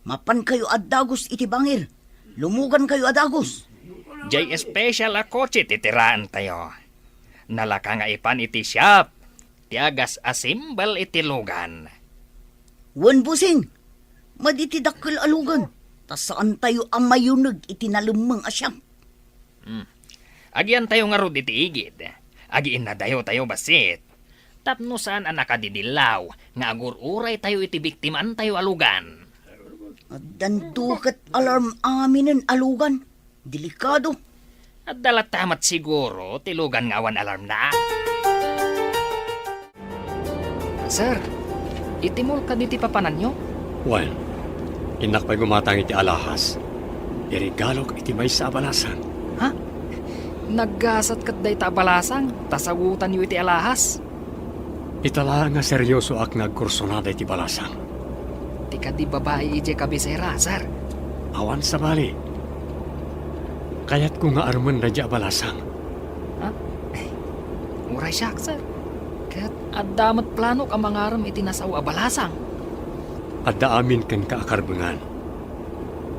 mapankayo a dagus iti bangir. Lumugankayo a dagus. Jay special a kotse ti tiraentayo. Nalaka nga ipan iti shop ti agas-assemble iti lugan. Wen, busing, madi ti dakkel a lugan, ta saantayo a mayuneg iti nalemmeng a shop. Hmm. Agiantayo ngarud iti igid. Agiinnadayotayo bassit. Tapno saan a nakadidillaw nga agur-uraytayo iti biktimantayo a lugan. Addan duket alarm aminen a lugan. Delikado. Adda latta met siguro ti lugan nga awan alarmna. Sir, iti mall kadi ti papananyo? Wen, innak pay gumatang iti alahas. Iregalok iti maysa a balasang. Ha? Naggasat ket dayta a balasang, ta sagutanyo iti alahas. Ita laeng nga seriosoak nga agkursonada iti balasang. Ti kadi babai idiay kabisera, sir. Awan sabali. Kayatko nga armen daydiay a balasang. Ha? Uray siak, sir. Ket adda met planok a mangarem iti nasao a balasang. Adda amin kenka a karbengan.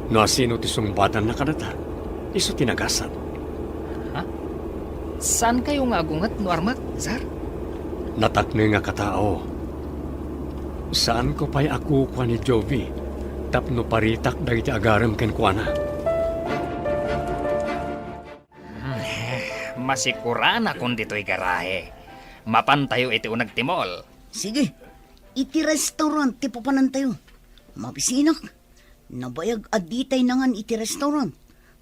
No asino ti sungbatanna kadata, isu ti nagasat. Ha? Saankayo nga agunget no armek, sir? Natakneng a katao. Saanko pay a kukua ni Jovi tapno paritak dagiti agarem kenkuana. Hmm, masikuranakon ditoy garahe. Mapantayo iti uneg ti mall. Sige, iti restaurant ti papanantayo. Mabisinak, nabayag a ditay nangan iti restaurant.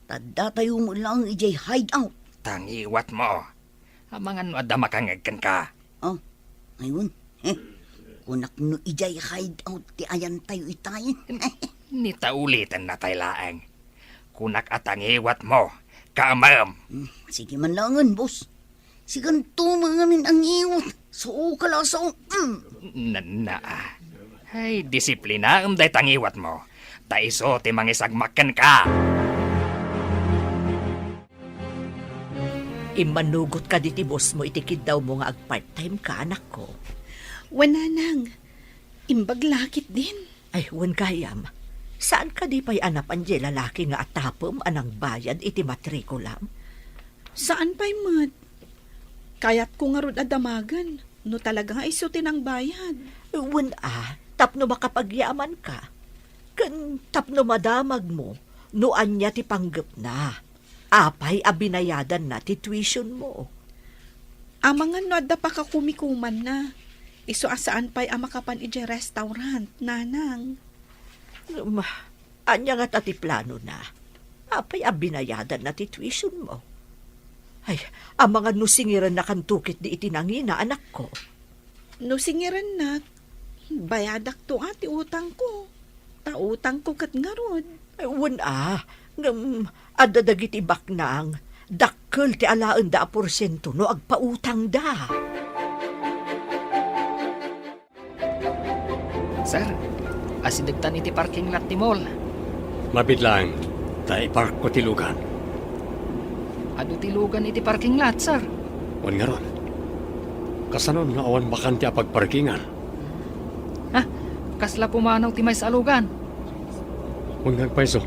Ta datayo met laeng idiay hideout. Tangiwatmo. Amangan no adda makangngeg kenka. Oh, aywan. Heh, kunak no idiay hideout ti ayantayo itayen. Ni ta ulitennatay laeng. Kunak a tangiwatmo, kaamem. Hmm, sige man laengen, boss. Siganto man ngamin a ngiwat. Sao ka la, sao. Hmm. Nanna, ah. Ay, disiplinaem dayta ngiwatmo. Ta isu ti mangisagmak kenka. Immanugot kadi ti bossmo iti kiddawmo nga agpart-time ka, anakko? Wen, nanang. Imbag la ketdin. Ay, wen gayam. Saan kadi pay a napan diay lalaki nga atapem a nangbayad iti matrikulam? Saan pay met. Kayatko ngarud a damagen. No talaga nga isu ti nangbayad. Wen a, tapno makapagyamanka. Ken tapno madamagmo no ania ti panggepna. Apay a binayadanna ti tuitionmo? Amangan no adda pakakumikumanna. Isu a saan pay a makapan idiay restaurant, nanang. Ma, ania ngata ti planona? Apay a binayadanna ti tuitionmo? Ay, amangan no singirennakanto ketdi iti nangina, anakko. No singirennak, bayadakto a ti utangko. Ta utangko ket ngarud. Ay, wen a, ngem adda dagiti baknang, dakkel ti alaenda a porsiento no agpautangda. Sir, asidegtan iti parking lot ti mall. Mabiit laeng, ta iparkko ti lugan. Adu ti lugan iti parking lot, sir. Wen ngarud, kasano no awan bakante a pagparkingan? Ha? Kasla pumanaw ti maysa a lugan. Wen nga agpayso.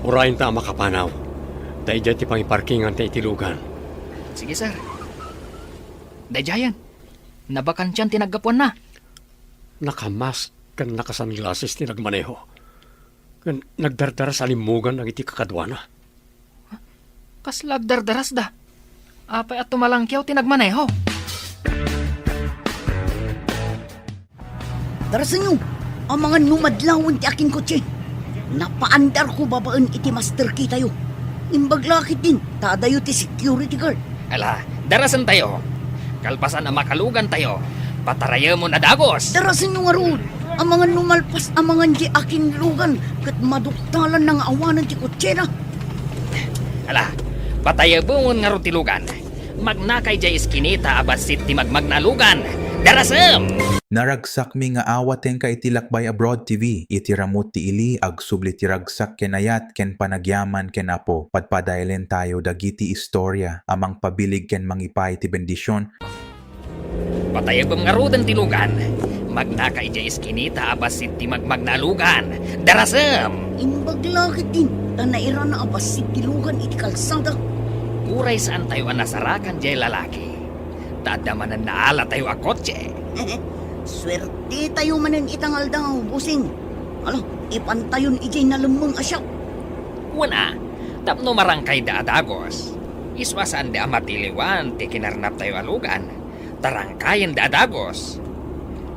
Urayenta a makapanaw. Ta idiay ti pangiparkinganta iti lugan. Sige, sir. Daydiayen. Nabakantian ti naggapuanna. Nakamask ken nakasunglasses ti nagmaneho. Ken nagdardaras a limmugan dagiti kakaduana. Kasla agdardarasda? Apay a tumalangkiaw ti nagmaneho? Darasenyo, amangan no madlawen ti akinkotse. Napaandarko babaen iti master key tayo. Imbag la ketdin, ta adayo ti security guard. Ala, darasentayo. Kalpasan a makalugantayo, patarayemon a dagus. Darasenyo ngarud, amangan no malpas amangan diay akinlugan ket maduktalanna nga awanen ti kotsena. Ala, patayemon ngarud ti lugan. Magnaka idiay iskinita a bassit ti magmagna a lugan. Darasem! Naragsakmi nga awatenka iti Lakbay Abroad T V. Iti ramut ti ili, agsubli ti ragsak ken ayat ken panagyaman ken Apo. Padpadaelentayo dagiti istorya a mangpabilig ken mangipaay ti bendision. Patayabem ngaruden ti lugan. Magnaka idiay iskinita a bassit ti magmagna a lugan. Darasem! Imbag la ketdin, ta nairana a bassit ti lugan iti kalsada. Uray saantayo a nasarakan diay lalaki. Ta adda manen naalatayo a kotse. Suertetayo manen ita nga aldaw, bossing. Ala, ipantayon idiay nalemmeng a shop. Wen a, tapno marangkayda a dagus. Isu a saanda a matiliwan ti kinarnaptayo a lugan, ta rangkayenda a dagus.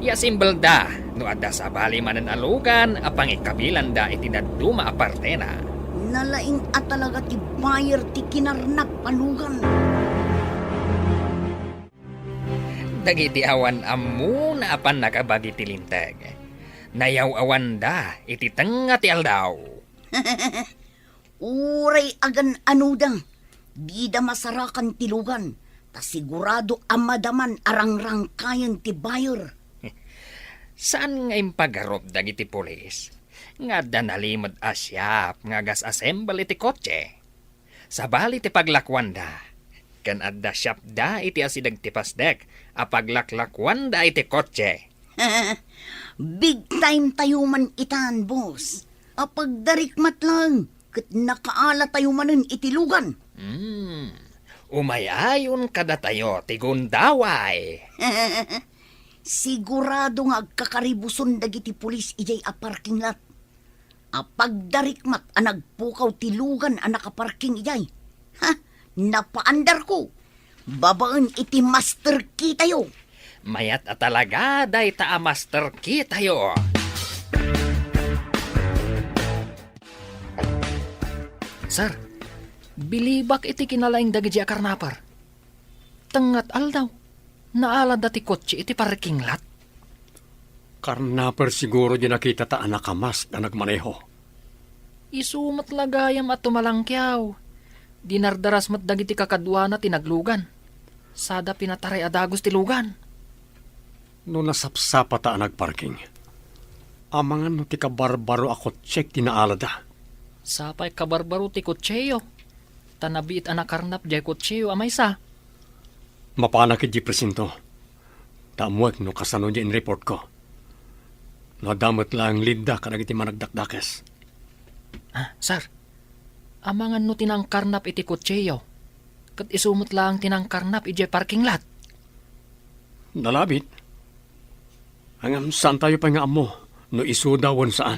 Iasimbelda no adda sabali manen a lugan a pangikabilanda iti dadduma a partena. Nalaing a talaga ti buyer ti kinarnap a lugan. Dagiti awan ammona a pannakabagi ti linteg, nayaw-awanda iti tengnga ti aldaw. Uray agan-anoda, dida masarakan ti lugan, ta sigurado a madaman a rangrangkayen ti buyer. Saan nga impagarup dagiti pulis nga adda nalimed a shop nga agas-assemble iti kotse. Sabali ti paglakuanda, ken adda shopda iti asideg ti pasdek a paglaklakuanda iti kotse. Big time tayo man itan, boss. Apagdarikmat lang, ket nakaalatayo manen iti lugan. Hmm, umay-ayon kadatayo ti gundaway. Sigurado nga agkakaribuson dagiti pulis idiay a parking lot. Apagdarikmat a nagpukaw ti lugan a nakaparking idiay. Ha? Napaandarko. Babaen iti master key tayo. Mayat a talaga dayta a master key tayo. Sir, bilibak iti kinalaing dagiti a karnaper. Tengnga ti aldaw, naalada ti kotse iti parking lot. Karnaper siguro di nakitata a nakamask a nagmaneho. Isu met la gayam a tumalangkiaw. Dinardaras met dagiti kakaduana ti naglugan. Sada pinataray a dagus ti lugan. No nasapsapata a nagparking, amangan no ti kabarbaro a kotsek ti naalada. Sapay kabarbaro ti kotseyo. Ta nabiit a nakarnap diay kotseo a maysa. Mapanak idiay presinto. Ta ammoek no kasano diay inreportko. No adda met laeng leadda kadagiti managdakdakes. Ah, sir. Amangan no ti nangkarnap iti kotseo. Ket isu met laeng ti nangkarnap idiay parking lot. Nalabit. Ngem saantayo pay nga ammo no isuda wen saan.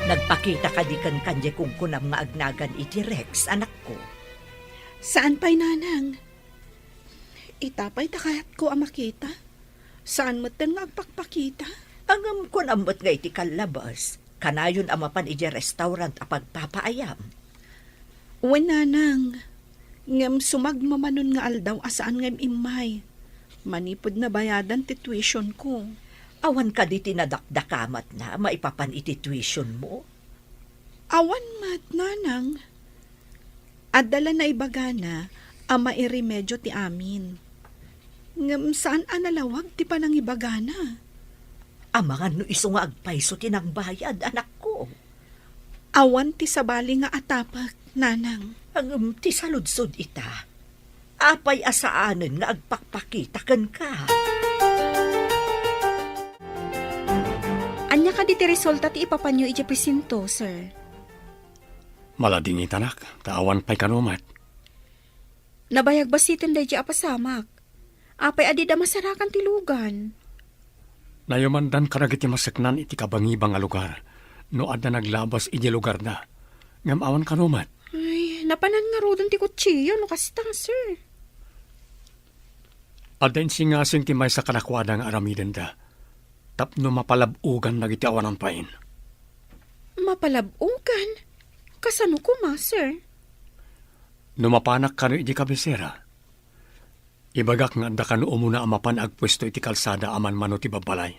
Nagpakita kadi kenka diay kunkunam nga agnagan iti Rex, anakko? Saan pay, nanang. Ita pay ta kayatko a makita. Saan metten nga agpakpakita. Ngem kunam met nga iti kallabas, kanayon a mapan idiay restaurant a pagpapaayam. Wen, nanang. Ngem sumagmamanon nga aldaw a saan nga im-immay. Manipud nabayadan ti tuition ko. Awan kadi ti nadakdakamatna maipapan iti tuition mo? Awan met, nanang. Adda la naibagana a mairemedio ti amin. Ngem saan a nalawag ti panangibagana. Amangan no isu nga agpayso ti nangbayad, anakko. Awan ti sabali nga atapek, nanang. Ngem ti saludsod ita, apay a saanen nga agpakpakita kenka? Ania kadi ti resulta ti ipapanyo idiay presinto, sir? Maladingitanak, ta awan pay kano met. Nabayag basiten daydiay a pasamak. Apay a dida masarakan ti lugan? Nayumandan kadagiti maseknan iti kabangibang a lugar no adda naglabas idiay lugarda. Ngem awan kano met. Ay, napanan ngaruden ti kutsiyo no kasta, sir. Adda insingasing ti maysa kadakuada nga aramidenda tapno mapalab-ogan dagiti awanan pay. Mapalab-ogan? Kasano koma, sir? No mapanak kano idi kabisera, ibagak nga adda kano umuna a mapan agpuesto iti kalsada a manmano ti babbalay.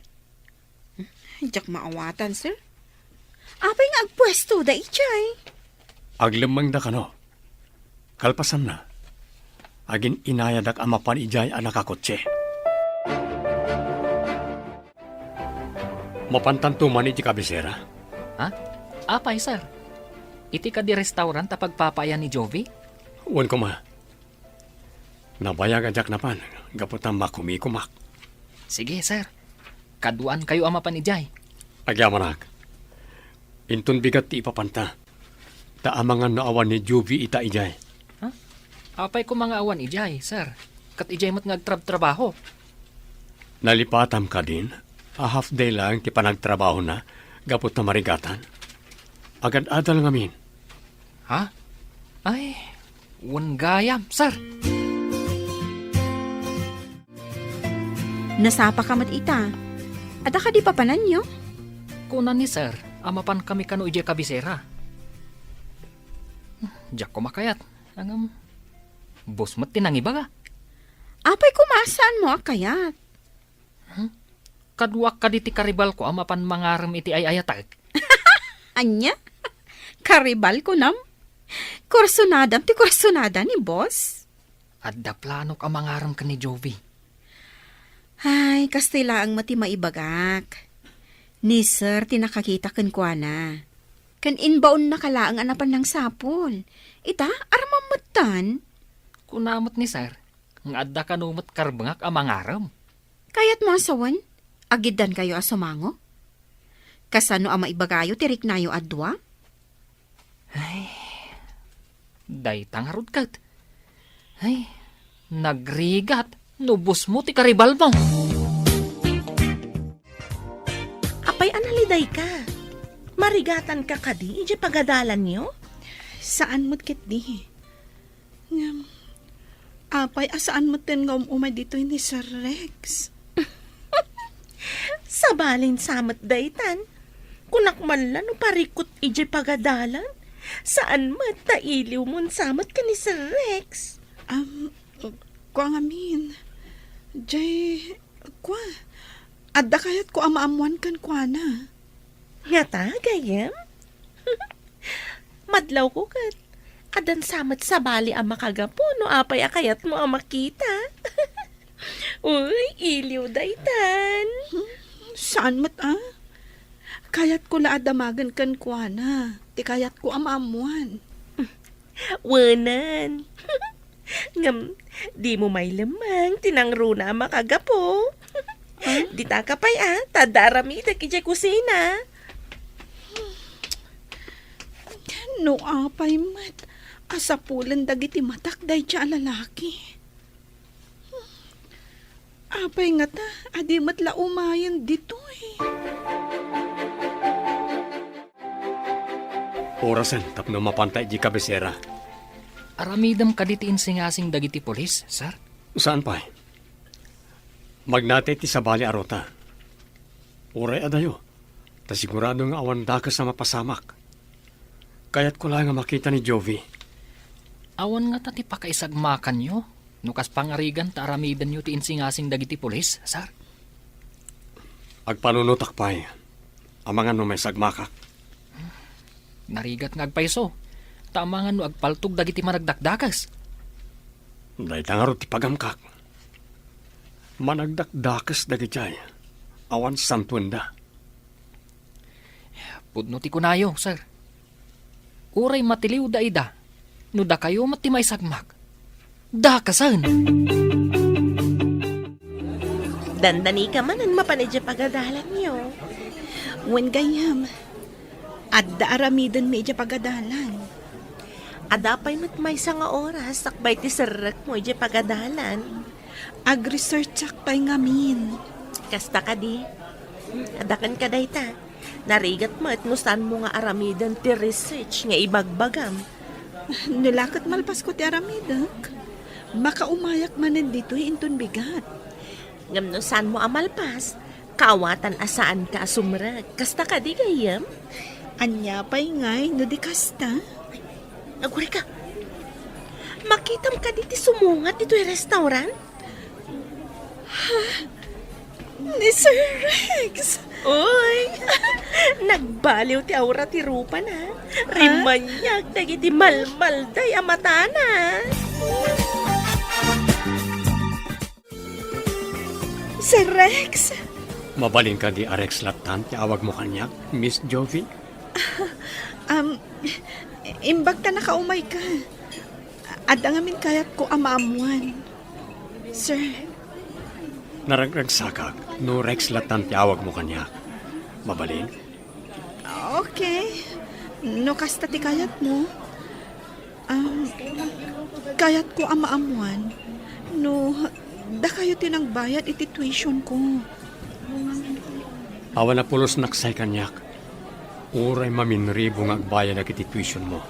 Diak maawatan, sir. Apay nga agpuesto da idiay? Aglemmengda kano. Kalpasanna, agin-inayadak a mapan idiay a nakakotse. Mapantanto man iti kabisera? Ha? Apay, sir? Iti kadi restaurant a pagpapaayan ni Jovi? Wen koma. Nabayag a diak napan, gapu ta makumikomak. Sige, sir. Kaduaankayo a mapan idiay. Agyamanak. Inton bigat ti ipapanta. Ta amangan no awan ni Jovi ita idiay. Ha? Apay koma nga awan idiay, sir? Ket idiay met nga agtrabtrabaho. Nalipatam kadin a half day lang ti panagtrabahona gapu ta marigatan? Agad-adal ngamin. Ha? Ay, wen gayam, sir. Nasapaka met ita. Adda kadi papananyo? Kuna ni sir a mapankami kano idiay kabisera. Diak koma kayat, ngem boss met ti nangibaga. Apay koma a saanmo a kayat? Hmm? Kaduak kadi ti karibalko a mapan mangarem iti ay-ayatek. Ania? Karibal kunam? Kursunadam ti kursunada ni boss? Adda planok a mangarem ken ni Jovi. Ay, kastoy laeng met ti maibagak. Ni sir ti nakakita kenkuana. Ken imbaonnaka laeng a napan nangsapul. Ita, aramam metten. Kuna met ni sir nga adda kano met karbengak a mangarem. Kayatmo a sawen, agiddankayo a sumango? Kasano a maibagayo ti riknayo a dua? Ay, dayta ngarud ket. Ay, nagrigat no boss mo ti karibalmo. Apay a nalidayka? Marigatanka kadi idiay pagadalanyo? Saan met ketdi. Ngem, apay a saan metten nga um-umay ditoy ni Sir Rex? Sabalin sa met daytan. Kunak man la no parikut idiay pagadalan. Saan met ta iliwmon sa met ken ni Sir Rex. Am, kua ngamin. Jay, kua, adda kayatko a maammoan kenkuana. Ngata, gayyem? Madlawko ket addan sa met sabali a makagapu no apay a kayatmo a makita. Uy, iliw daytan. Saan met a? Kayatko la a damagen kenkuana ti kayatko a maammoan. Wenan. Ngem, dimo mailemmeng ti nangruna a makagapu. Ah? Ditaka pay a, ta adda aramidek idiay kusina. No apay met, Asapulen dagiti matak dayta a lalaki. Apay ngata a di met la umayen ditoy? Orasen tapno mapanta idiay kabisera. Aramidem kadi ti insingasing dagiti pulis, sir? Saan pay? Magnatay ti sabali a ruta. Uray adayo, ta sigurado nga awan dakes a mapasamak. Kayatko laeng a makita ni Jovi. Awan ngata ti pakaisagmakanyo no kas pangarigan ta aramidenyo ti insingasing dagiti pulis, sir? Agpanunotak pay, amangan no maisagmakak. Narigat nga agpayso, ta amangan no agpaltog dagiti managdakdakes. Dayta ngarud ti pagamkak. Managdakdakes dagijay, awan santuenda. Pudno ti kunayo, sir. Uray matiliwda ida, no dakayo met ti maisagmak, dakesen. Dandanika manen mapan idiay pagadalanyo. Wen gayyem, adda aramidenmi idiay pagadalan. Adda pay met maysa nga oras sakbay ti serrekmo idiay pagadalan. Agresearchak pay ngamin. Kasta kadi? Adda kenka dayta. Narigat met no saanmo nga aramiden ti research nga ibagbagam. No la ket malpasko ti aramidek, makaumayak manen ditoy inton bigat. Ngem no saanmo a malpas, kaawatan a saanka a sumrek. Kasta kadi, gayyem? Ania pay ngay no di kasta? Agurayka. Makitam kadi ti sumungat ditoy restaurant? Ha? Ni Sir Rex? Uy! Nagbaliw ti aura ti rupana. Ha? Rimaniag dagiti malmalday a matana. Sir Rex? Mabalin kadi a Rex lattan ti awagmo kaniak, Miss Jovi? Um, imbag ta nakaumayka. Adda ngamin kayatko a maammuan, sir. Naragragsakak no Rex lattan ti awagmo kaniak. Mabalin? Okay. No kasta ti kayatmo. Um, kayatko a maammuan no dakayo ti nangbayad iti tuition ko. Awan a pulos naksay kaniak. Uray maminribo nga agbayadak iti tuition mo.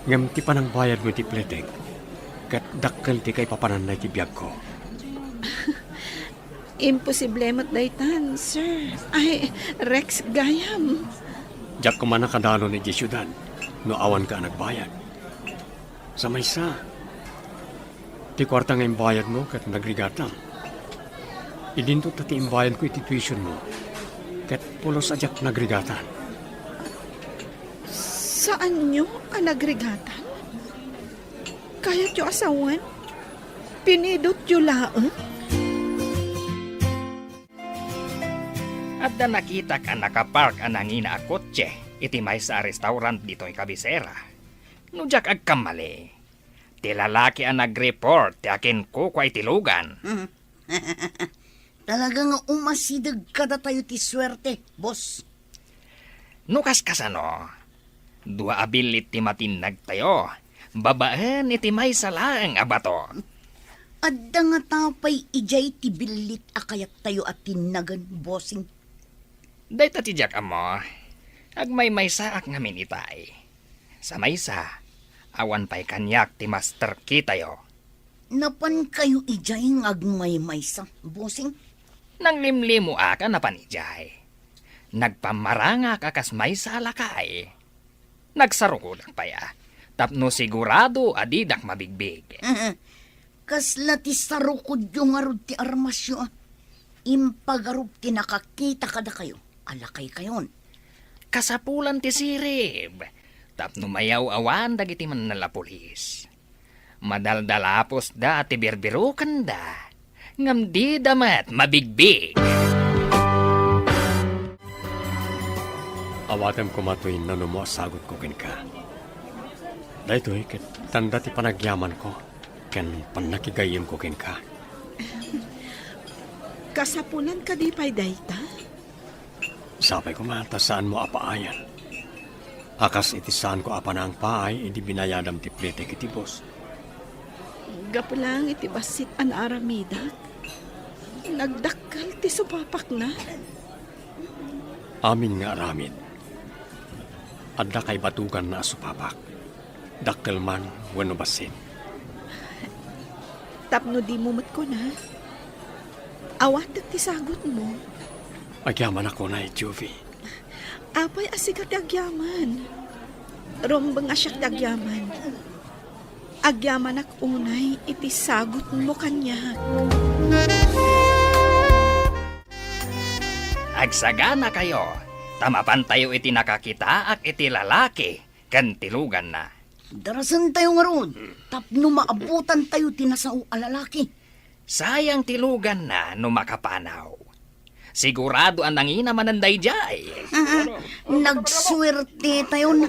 Ngem ti panangbayad mo iti pletek, ket dakkel ti kaipapananna iti biagko. Imposible met daytan, sir. Ay, Rex gayam. Diak koma nakadalon idiay siudad no awanka a nagbayad. Sa maysa, ti kuarta nga imbayad mo ket nagrigatam. Idinto ta ti imbayad ko iti tuition mo, ket pulos a diak nagrigatan. Saanyo a nagrigatan? Kayatyo a sawen? Pinidotyo laeng? Adda nakitak a nakapark a nangina a kotse iti maysa a restaurant ditoy kabisera. No diak agkammali, ti lalaki a nagreport ti akinkukua iti lugan. Hmm. Talaga nga umasideg kadatayo ti suerte, boss. No kaskasano, dua a billit ti matinnagtayo babaen iti maysa laeng a bato. Adda ngata pay idiay ti billit a kayattayo a tinnagen, bossing? Dayta ti diak ammo. Agmaymaysaak ngamin itay. Sa maysa, awan pay kaniak ti master key tayo. Napankayo idiay nga agmaymaysa, bossing? Nanglimlimoak a napan idiay. Nagpammarangak a kas maysa a lakay. Nagsarukodak pay a, tapno sigurado a didak mabigbig. Kasla ti sarukodyo ngarud ti armasyo, a? Impagarup ti nakakita kadakayo a lakaykayon. Kasapulan ti sirib, tapno mayaw-awan dagiti mannalapulis. Madaldalapusda ti birbirukenda, ngem dida met mabigbig. Awatem koma toy nanumo a sagutko kenka. Daytoy ket tanda ti panagyamanko ken pannakigayyemko kenka. Kasapulan kadi pay dayta? Sapay koma ta saanmo a paayan. A kas iti saanko a panangpaay idi binayadam ti plitek iti bus. Gapu laeng iti bassit a naaramidak, nagdakkel ti supapakna. Amin nga aramid, adda kaibatuganna a supapak, dakkel man wenno bassit. Tapno dimo met kuna, awatek ti sagutmo. Agyamanak unay, Juvie. Apay a sika ti agyaman? Rumbeng a siak ti agyaman. Agyamanak unay iti sagutmo kaniak. Agsaganakayo, ta mapantayo iti nakakitaak iti lalaki ken ti luganna. Darasentayo ngarud, tapno maabutantayo ti nasao a lalaki. Sayang ti luganna no makapanaw. Sigurado a nangina manen daydiay. Ah, nagsuertetayon.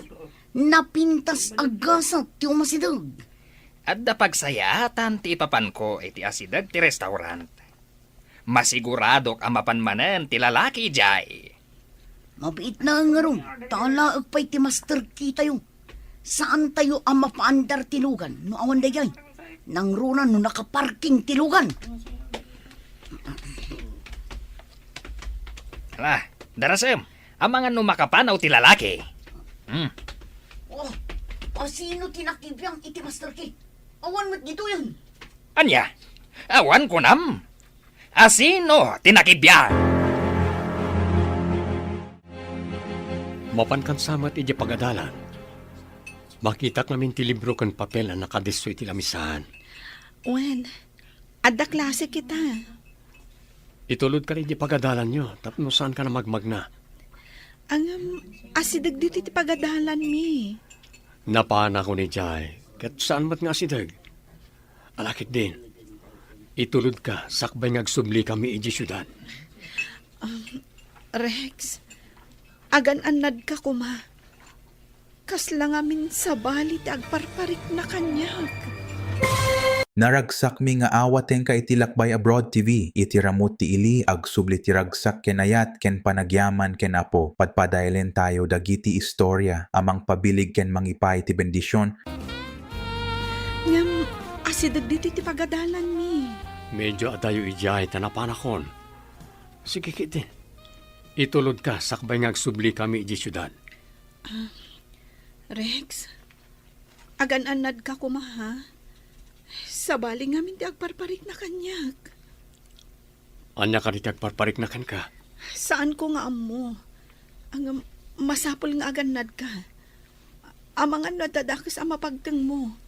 Napintas a gasat ti umasideg. Adda pagsayaatan ti ipapanko iti asideg ti restaurant. Masiguradok a mapan manen ti lalaki idiay. Mabiit na ngarud, ta alaek pay ti master key tayo. Saantayo a mapaandar ti lugan no awan daydiay. Nangruna no nakaparking ti lugan. Ala, darasem, amangan no makapanaw ti lalaki. Hmm. Oh, asino ti nakibiang iti master key? Awan met ditoyen. Ania? Awan kunam? Asino ti nakibiang? Mapan kansa met idiay pagadalan. Makitak ngamin ti libro ken papel a nakadisso iti lamisaan. Wen, adda klase kita. Itulodka idiay pagadalanyo tapno saanka a magmagna. Ngem, asideg ditoy ti pagadalanmi. Napanak idiay, ket saan met nga asideg. Ala ketdin, itulodka sakbay nga agsublikami idiay siudad. Um, Rex, agan-annadka koma. Kasla ngamin sabali ti agparparikna kaniak. Naragsakmi nga awatenka iti Lakbay Abroad T V. Iti ramut ti ili, agsubli ti ragsak ken ayat ken panagyaman ken Apo. Padpadaelentayo dagiti istorya a mangpabilig ken mangipaay ti bendision. Ngem asideg ditoy ti pagadalanmi. Medio adayo idiay ta napanakon. Sige ketdin. Itulodka sakbay nga agsublikami idiay siudad. Ah, Rex, agan-annadka koma, ha? Sabali ngamin ti agparparikna kaniak. Ania kadi ti agparparikna kenka? Saanko nga ammo. Ngem, masapul nga agannadka. Amangan no adda dakes a mapagtengmo.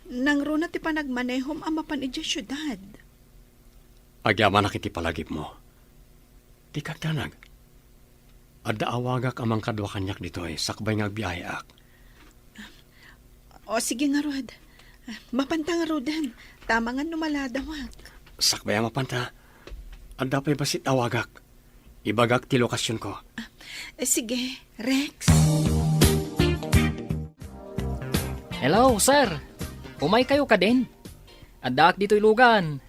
Nangruna ti panagmanehom a mapan idiay siudad. Agyamanak iti palagipmo. Dika agdanag. Adda awagak a mangkadua kaniak ditoy sakbay nga agbiaheak. O, sige ngarud. Mapanta ngaruden, ta amangan no maladawak. Sakbay a mapanta, adda pay bassit awagak. Ibagak ti lokasionko. Eh, sige, Rex. Hello, sir. Umaykayo kadin? Addaak ditoy lugan.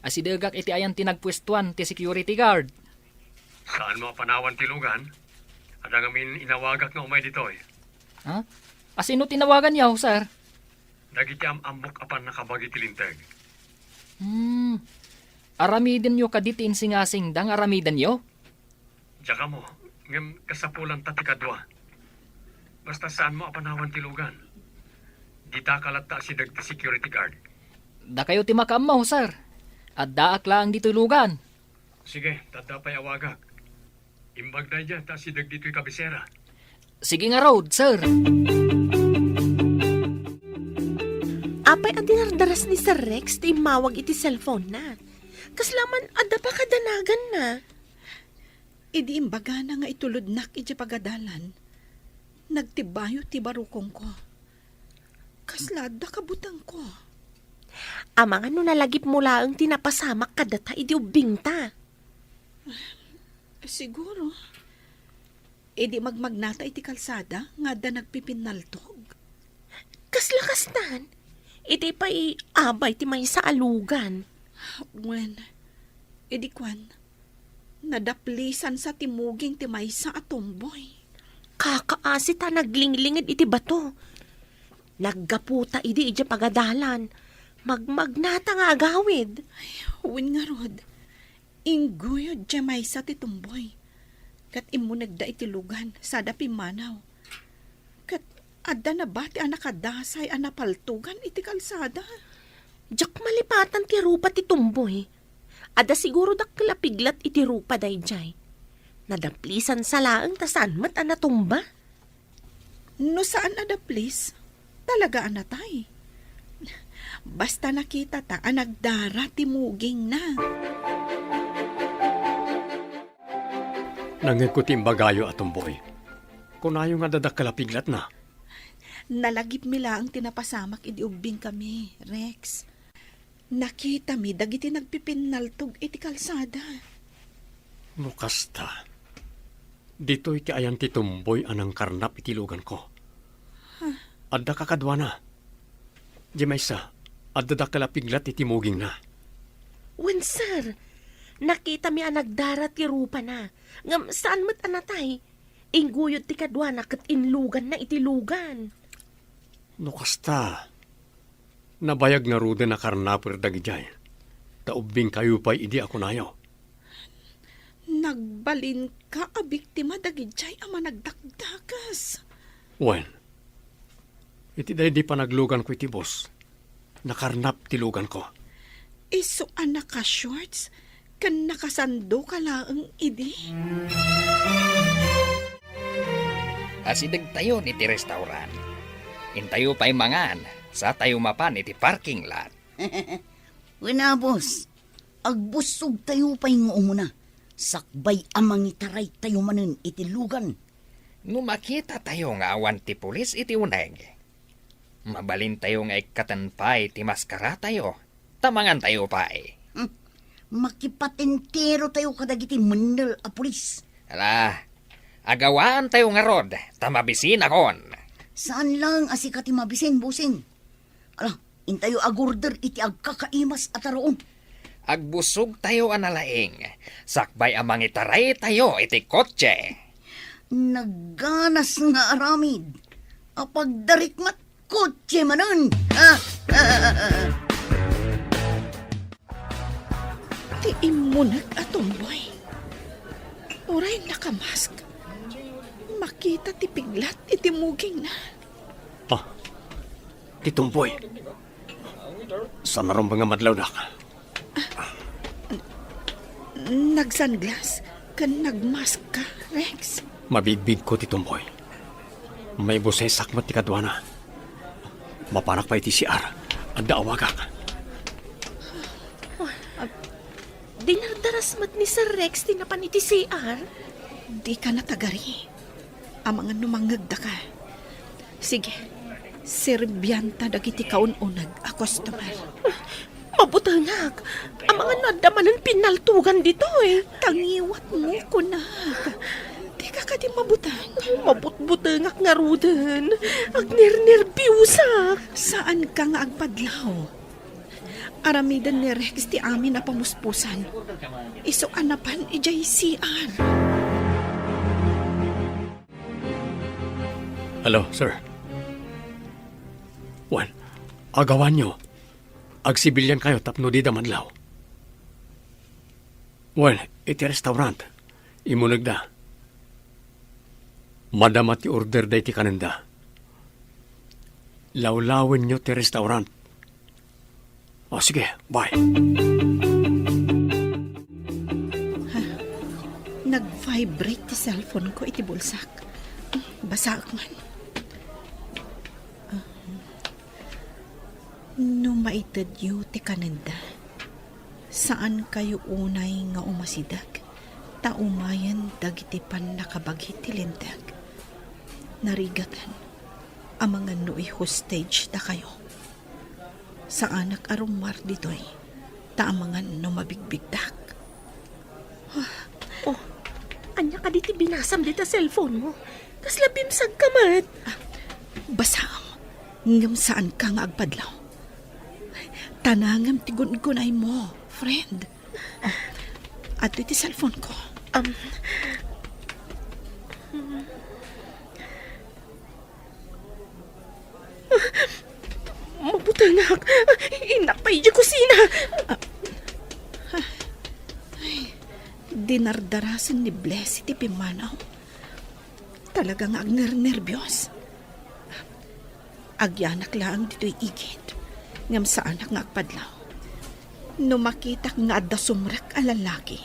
Asidegak iti ayan ti nagpuestuan ti security guard. Saanmo a panawan ti lugan? Adda ngamin inawagak nga umay ditoy. Ha? Asino ti nawaganyo, sir? Dagiti am-ammok a pannakabagi ti linteg. Hmm. Aramidenyo kadi ti insingasingda nga aramidenyo? Diak ammo, ngem kasapulanta ti kadua. Basta saanmo a panawan ti lugan. Ditaka latta asideg ti security guard. Dakayo ti makaammo, sir. Addaak laeng ditoy lugan. Sige, ta adda pay awagak. Imbag daydiay ta asideg ditoy kabisera. Sige ngarud, sir. Apay a dinardaras ni Sir Rex ti immawag iti cellphone-na? Kasla man adda pakadanaganna. Idi imbagana nga itulodnak idiay pagadalan, nagtibayo ti barukongko. Kasla adda kabutengko. Amangan no nalagipmo laeng ti napasamak kadata idi ubbingta. Siguro. Idi magmagnata iti kalsada nga adda nagpipinnaltog. Kasla kastan? Idi pay abay ti maysa a lugan. Wen, idi kuan, nadaplisansa ti muging ti maysa a tomboy. Kaka- asi ta naglinglinged iti bato. Naggaputa idi idiay pagadalan. Magmagnata nga agawid. Wen ngarud, ingguyod diay maysa ti tumboy. Ket immunegda iti lugan, sada pimmanaw. Ket adda nabati a nakadasay a napaltogan iti kalsada. Diak malipatan ti rupa ti tumboy. Adda siguro dakkel a piglat iti rupa daydiay. Nadaplisansa laeng ta saan met a natumba. No saan a daplis, talaga a natay. Basta nakitata a nagdara ti mugingna. Nangngegko ti imbagayo a tumboy. Kunayo nga adda dakkel a piglatna. Nalagipmi laeng ti napasamak idi ubbingkami, Rex. Nakitami dagiti nagpipinnaltog iti kalsada. No kasta, ditoy ti ayan ti tumboy a nangkarnap iti luganko. Huh? Adda kakaduana. Diay maysa, adda dakkel a piglat iti mugingna. Wen, sir. Nakitami a nagdara ti rupana. Ngem saan met a natay. Ingguyod ti kaduana ket inluganna iti lugan. No kasta, nabayag ngaruden a karnaper dagidiay, ta ubbingkayo pay idi a kunayo. Nagbalinka a biktima dagidiay a managdakdakas. Wen, iti daydi panagluganko iti bus, nakarnap ti luganko. Isu a naka-shorts ken nakasando ka laeng idi. Asidegtayon iti restaurant. Intayo pay mangan, satayo mapan iti parking lot. Wen a, boss, agbussogtayo pay nga umuna, sakbay a mangitaraytayo manen iti lugan. No makitatayo nga awan ti pulis iti uneg, mabalintayo nga ikkaten pay ti maskaratayo, ta mangantayo pay. Hmm. Makipatenterotayo kadagiti mennel a pulis. Ala, agawaantayo ngarud, ta mabisinakon. Saan laeng a sika ti mabisin, bossing. Ala, intayo agorder iti agkakaimas a taruon. Agbussogtayo a nalaing, sakbay a mangitaraytayo iti kotse. Nagganas nga aramid. Apagdarik met kotse manen. Ah, ah, ah, ah. Ti immuneg a tumboy. Uray nakamask, makita ti piglat iti mugingna. Ah, ti tumboy. Saan a rumbeng a madlawnak. Nagsunglass ken nagmask ka, Rex? Mabigbigko ti tumboy. Maibusesak met ti kaduana. Mapanak pay iti C R. Adda awagak. Ah, dinardaras met ni Sir Rex ti napan iti C R? Dika natagari. Amangan no mangngegdaka. Sige, serbianta dagiti kaun-uneg a customer. Mabutengak. Amangan no adda manen pinnaltogan ditoy. Tangiwatmo, kunak. Dika kadi mabuteng? Mabutbutengak ngaruden. Agnernerbiusak. Saanka nga agpadlaw. Aramiden ni Rex ti amin a pamuspusan. Isu a napan idiay C R. Hello, sir. Wen, agawanyo. Agsibiliankayo tapno dida madlaw. Wen, iti restaurant. Immunegda. Madama ti order daydi kanenda. Lawlawenyo ti restaurant. O, sige, bye. Ha? Nag-vibrate ti cellphone ko iti bulsak. Basaek man. Ah. No maitedyo ti kanenda, saankayo unay nga umasideg, ta umayen dagiti pannakabagi ti Linteg. Narigaten, amangan no i-hostage dakayo. Saanak a rummuar ditoy, ta amangan no mabigbigdak. Oh, ania kadi ti binasam dita cellphone mo? Kasla bimsag ka met. Ah, basaam, ngem saanka nga agpadlaw. Tanangem ti gun-unay mo, friend. Oh, adtoy ti cellphone ko. Um, Anak, innak pay idiay kusina. Ay, dinardarasen ni Blessy ti pimmanaw. Talaga nga agnernerbios. Agyanak laeng ditoy igid, ngem saanak nga agpadlaw. No makitak nga adda sumrek a lalaki,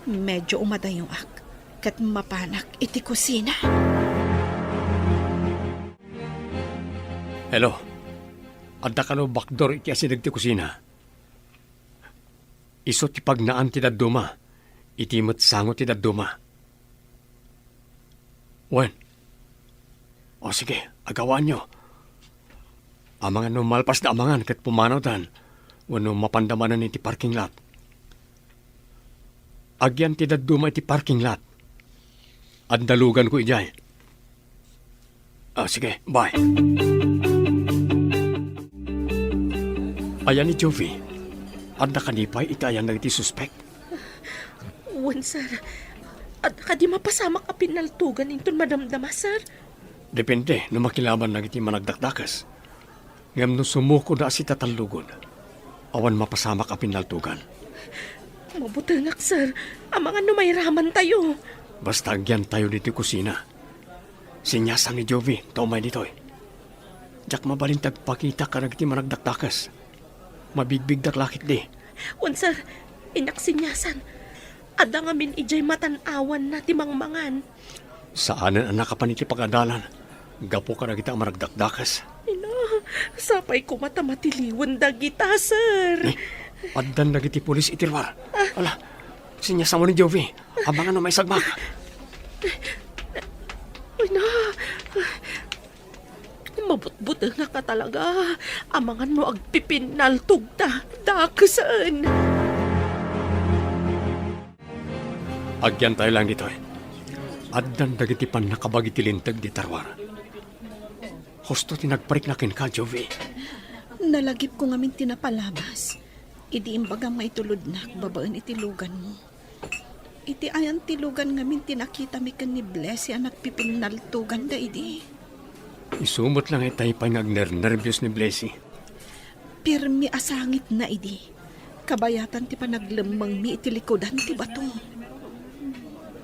medyo umadayoak ket mapanak iti kusina. Hello. Adda kano backdoor iti asideg ti kusina? Isu ti pagnaan ti dadduma, iti met sango ti dadduma. Wen. O sige, agawaanyo. Amangan no malpasda amangan ket pumanawdan, wenno mapanda manen iti parking lot. Agyan ti dadduma iti parking lot. Adda luganko idiay. Ah, sige, bye. Ayan ni Jovi. Adda kadi pay iti ayan dagiti suspek? Wen, sir. Adda kadi mapasamak a pinnaltogan inton madamdama, sir? Depende no makilaban dagiti managdakdakes. Ngem no sumukoda a sitatallugod, awan mapasamak a pinnaltogan. Mabutengak, sir. Amangan no mairamantayo. Basta agyantayo ditoy kusina. Sinyasan ni Jovi ta umay ditoy. Diak mabalin ti agpakita kadagiti managdakdakes. Mabigbigdak la ketdi. Wen, sir. Innak sinyasan. Adda ngamin idiay matan-awanna ti mangmangan. Saanen a nakapan iti pagadalan gapu kadagita a managdakdakes. Ina, sapay koma ta matiliwen dagita, sir. Eh, addan dagiti pulis iti luar. Ala, sinyasan ni Jovi. Amangan no maisagmak. Ina, mabutbutengak a talaga. Amangan no agpipinnaltogda dakesen. Agyantayo laeng ditoy. Addan dagiti pannakabagi ti linteg dita ruar. Husto ti nagparikna kenka, Jovi. Nalagipko ngamin ti napalabas idi imbagam nga itulodnak babaen iti luganmo. Iti ayan ti lugan ngamin ti nakitami ken ni Blessy a nagpipinnaltoganda idi. Isu met la nga itay pay nga agnernerbios ni Blessy. Pirmi a sangitna idi. Kabayatan ti panaglemmengmi iti likudan ti bato.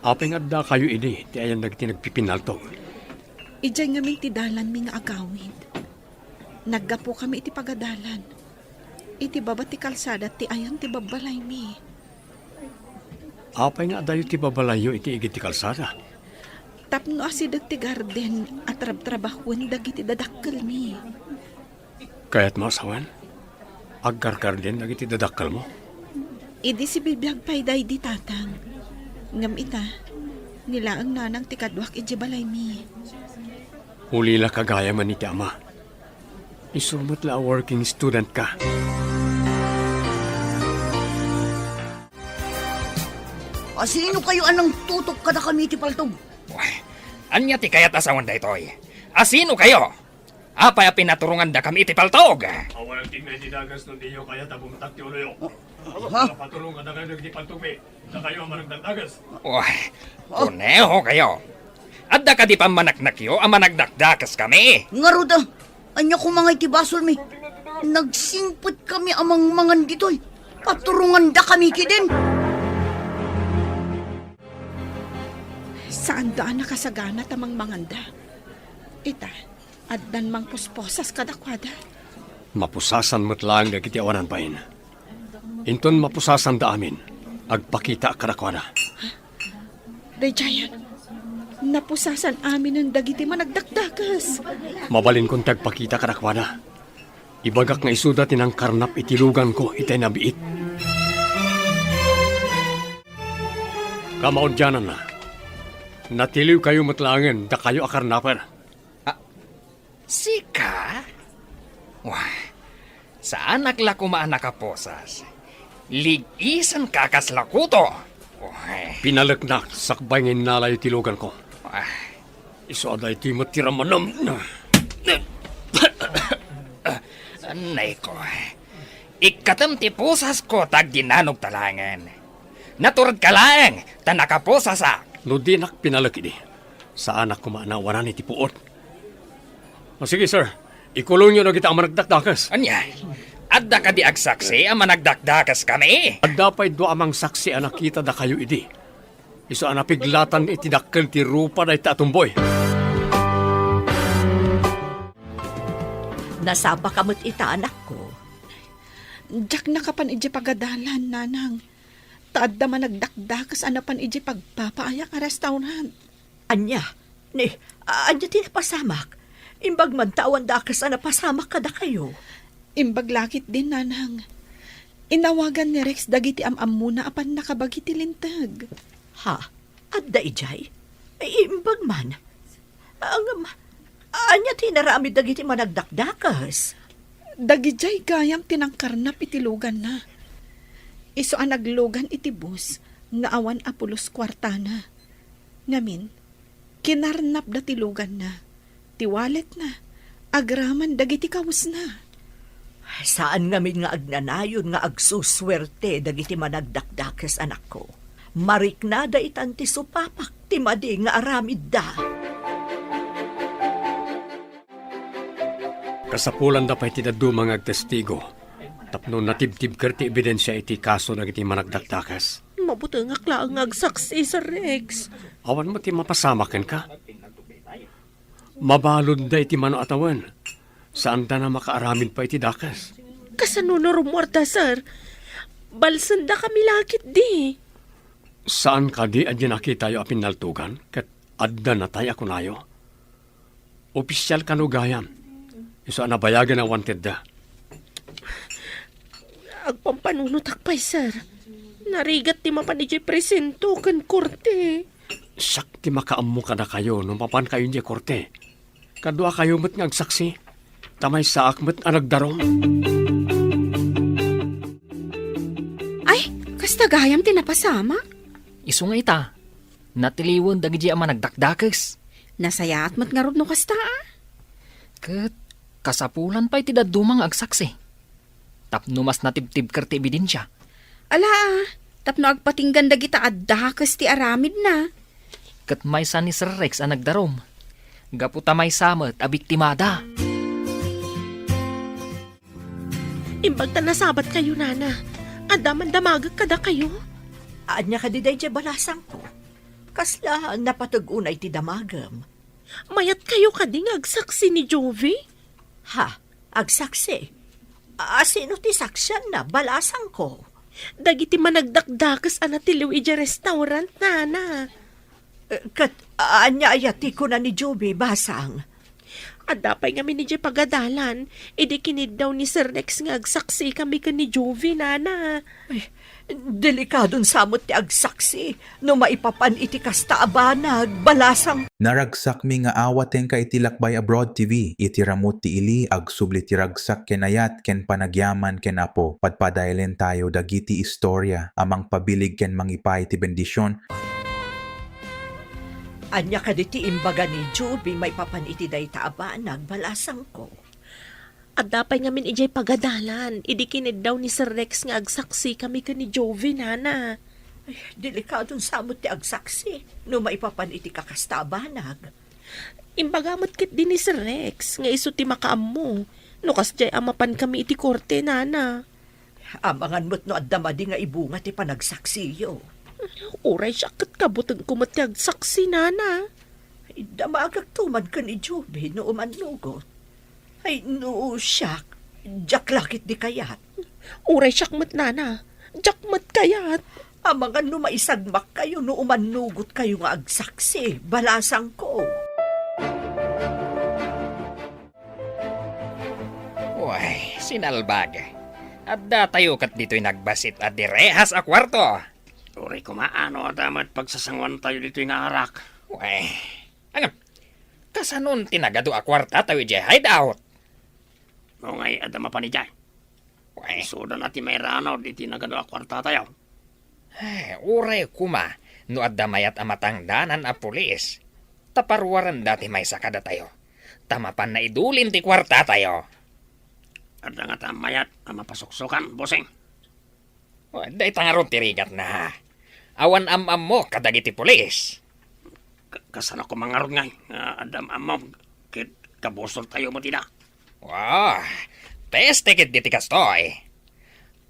Apay nga addakayo idi ti ayan dagiti nagpipinnaltog? Idiay ngamin ti dalanmi nga agawid. Naggapukami iti pagadalan. Iti baba ti kalsada ti ayan ti babbalaymi. Apay nga adayo ti babalayyo iti igid ti kalsada? Tapno asideg ti garden a trabtrabahoen dagiti dadakkelmi. Kayatmo a sawen? Aggargarden dagiti dadakkelmo? Idi sibibiag pay daydi tatang. Ngem ita, ni laeng nanang ti kaduak idiay balaymi. Ulila ka gayamen iti ama. Isu met la a working student ka. Asino kayo a nangtutok kadakami iti paltog? Uy, ania ti kayat a sawen daytoy? Asino kayo? Apay a pinaturongandakami iti paltog? Awan agtingga iti dagas no diyo kayat a bumtak ti uloyo. Ha? Paturong kadakayo dagiti paltogmi. Dakayo a managdakdagas. Uy, kuneho kayo. Adda kadi pammanaknakyo a managdakdakes kami? Ngarud a, ania koma ngay ti basolmi? Nagsingpet kami a mangmangan ditoy. Paturongandakami ketdin. Saanda a nakasagana ta mangmanganda. Ita, addan mangpusposas kadakuada. Mapusasan met laeng dagiti awanan bain. Inton mapusasanda amin, agpakitaak kadakuada. Daydiayen, napusasan aminen dagiti managdakdakes. Mabalinkon ti agpakita kadakuada. Ibagak nga isuda ti nangkarnap iti luganko itay nabiit. Kamaudiananna, natiliwkayo met laengen dakayo a karnaper. Ah, sika? Wah, saanak la koma a nakaposas. Lig-isanka a kasla kuto. Wah. Pinaleknak sakbay nga innalayo ti luganko. Wah. Isu a daytoy met ti rammanem. Nay ko. Ikkatem ti pusasko ta agdinanogta laengen. Naturedka laeng ta nakapusasak. No dinak pinalek idi, saanak koma a nawanan iti puot. O sige, sir. Ikulongyo dagita a managdakdakes. Ania? Adda kadi agsaksi a managdakdakes kami? Adda pay dua a mangsaksi a nakita dakayo idi. Isu a napiglatan iti dakkel ti rupa dayta a tumboy. Nasapa ka met ita, anakko. Diak nakapan idiay pagadalan, nanang. Ta adda managdakdakes a napan idiay pagpapaayak a restaurant. Ania? Ni, ania ti napasamak? Imbag man ta awan dakes a napasamak kadakayo. Imbag la ketdin, nanang. Inawagan ni Rex dagiti am-ammona a pannakabagi ti linteg. Ha? Adda idiay? Imbag man. Ngem, ania ti inaramid dagiti managdakdakes? Dagidiay gayam ti nangkarnap iti luganna. Isu a naglugan iti bus nga awan a pulos kuartana. Ngamin, kinarnapda ti luganna, ti walletna, agraman dagiti kawesna. Saan ngamin nga agnanayon nga agsusuerte dagiti managdakdakes, anakko. Mariknada itan ti supapak ti madi nga aramidda. Kasapulanda pay ti dadduma nga agtestigo tapno natibtibker ti ebidensia iti kaso dagiti managdakdakes. Mabutengak laeng nga agsaksi, Sir Rex. Awan met ti mapasamak kenka. Mabaludda iti mano a tawen. Saanda a makaaramid pay iti dakes. Kasano no rummuarda, sir? Balsendakami la ketdi. Saan kadi a diay nakitayo a pinnaltogan ket adda natay a kunayo? Opisial kano gayam? Isu a nabayagen a wantedda. Agpampanunotak pay, sir. Narigat ti mapan idiay presinto ken korte. Siak ti makaammo kadakayo no mapankayo idiay korte. Kaduakayo met nga agsaksi. Ta maysaak met a nagdarum. Ay, kasta gayam ti napasamak? Isu nga ita, natiliwen dagiti a managdakdakes. Nasayaat met ngarud no kasta, a? Ket kasapulan pay ti dadduma nga agsaksi. Tapno mas natibtibker ti ebidensia. Ala, a, tapno agpatinggan dagita a dakes ti aramidna. Ket maysa ni Sir Rex a nagdarum. Gapu ta maysa met a biktimada. Imbag ta nasabatkayo, nana. Adda man damagek kadakayo. Ania kadi daydiay balasangko? Kasla napateg unay ti damagem? Mayatkayo kadi nga agsaksi ni Jovie? Ha? Agsaksi? A, sino ti saksianna, balasangko? Dagiti managdakdakes a natiliw idiay restaurant, nana. Eh, ket ania aya ti kuna ni Jovie, basang? Adda pay ngamin idiay pagadalan, idi kiniddaw ni Sir Rex nga agsaksikami ken ni Jovie, nana. Ay, delikadon sa met ti agsaksi no maipapan iti kasta a banag, balasang. Naragsakmi nga awatenka iti Lakbay Abroad T V. Iti ramut ti ili, agsubli ti ragsak ken ayat ken panagyaman ken Apo. Padpadaelen tayo dagiti istorya a mangpabilig ken mangipaay ti bendision. Ania kadi ti imbaga ni Jovie maipapan iti dayta a banag, balasangko? Adda pay ngamin idiay pagadalan, idi kiniddaw ni Sir Rex nga agsaksikami ken ni Jovie, nana. Ay, delikadon sa met ti agsaksi no maipapan iti kakasta a banag. Imbaga met ketdi ni Sir Rex nga isu ti makaammo no kasdiay a mapankami iti korte, nana. Amangan met no adda madi nga ibunga ti panagsaksiyo. Uray siak ket kabutengko met ti agsaksi, nana. Damagekto man ken ni Jovie no umannugot. Ay, no siak, diak la ketdi kayat. Uray siak met, nana, diak met kayat. Amangan no maisagmakkayo no umannugotkayo nga agsaksi, balasangko. Uy, sinalbag. Addatayo ket ditoy nagbasit a direhas a kuarto. Uray koma, no adda met pagsasanguantayo ditoy nga arak. Uy, ngem, kasanon ti nagadu a kuartatayo idiay hideout? Nungay adda mapan idiay. Uy. Isuda na ti mairanaw diti nagadu a kuartatayo. Ay, uray koma no adda mayat a matangdanan a pulis, ta paruarenda ti maysa kadatayo, ta mapan naidulin ti kuartatayo. Adda ngata mayat a mapasuksokan, bossing? Uy, dayta ngarud ti rigatna. Awan am-ammok kadagiti pulis. Ka-, kasano koma ngarud ngay nga adda am-ammom ket kabusortayo met ida? Ah, peste ketdi ti kastoy.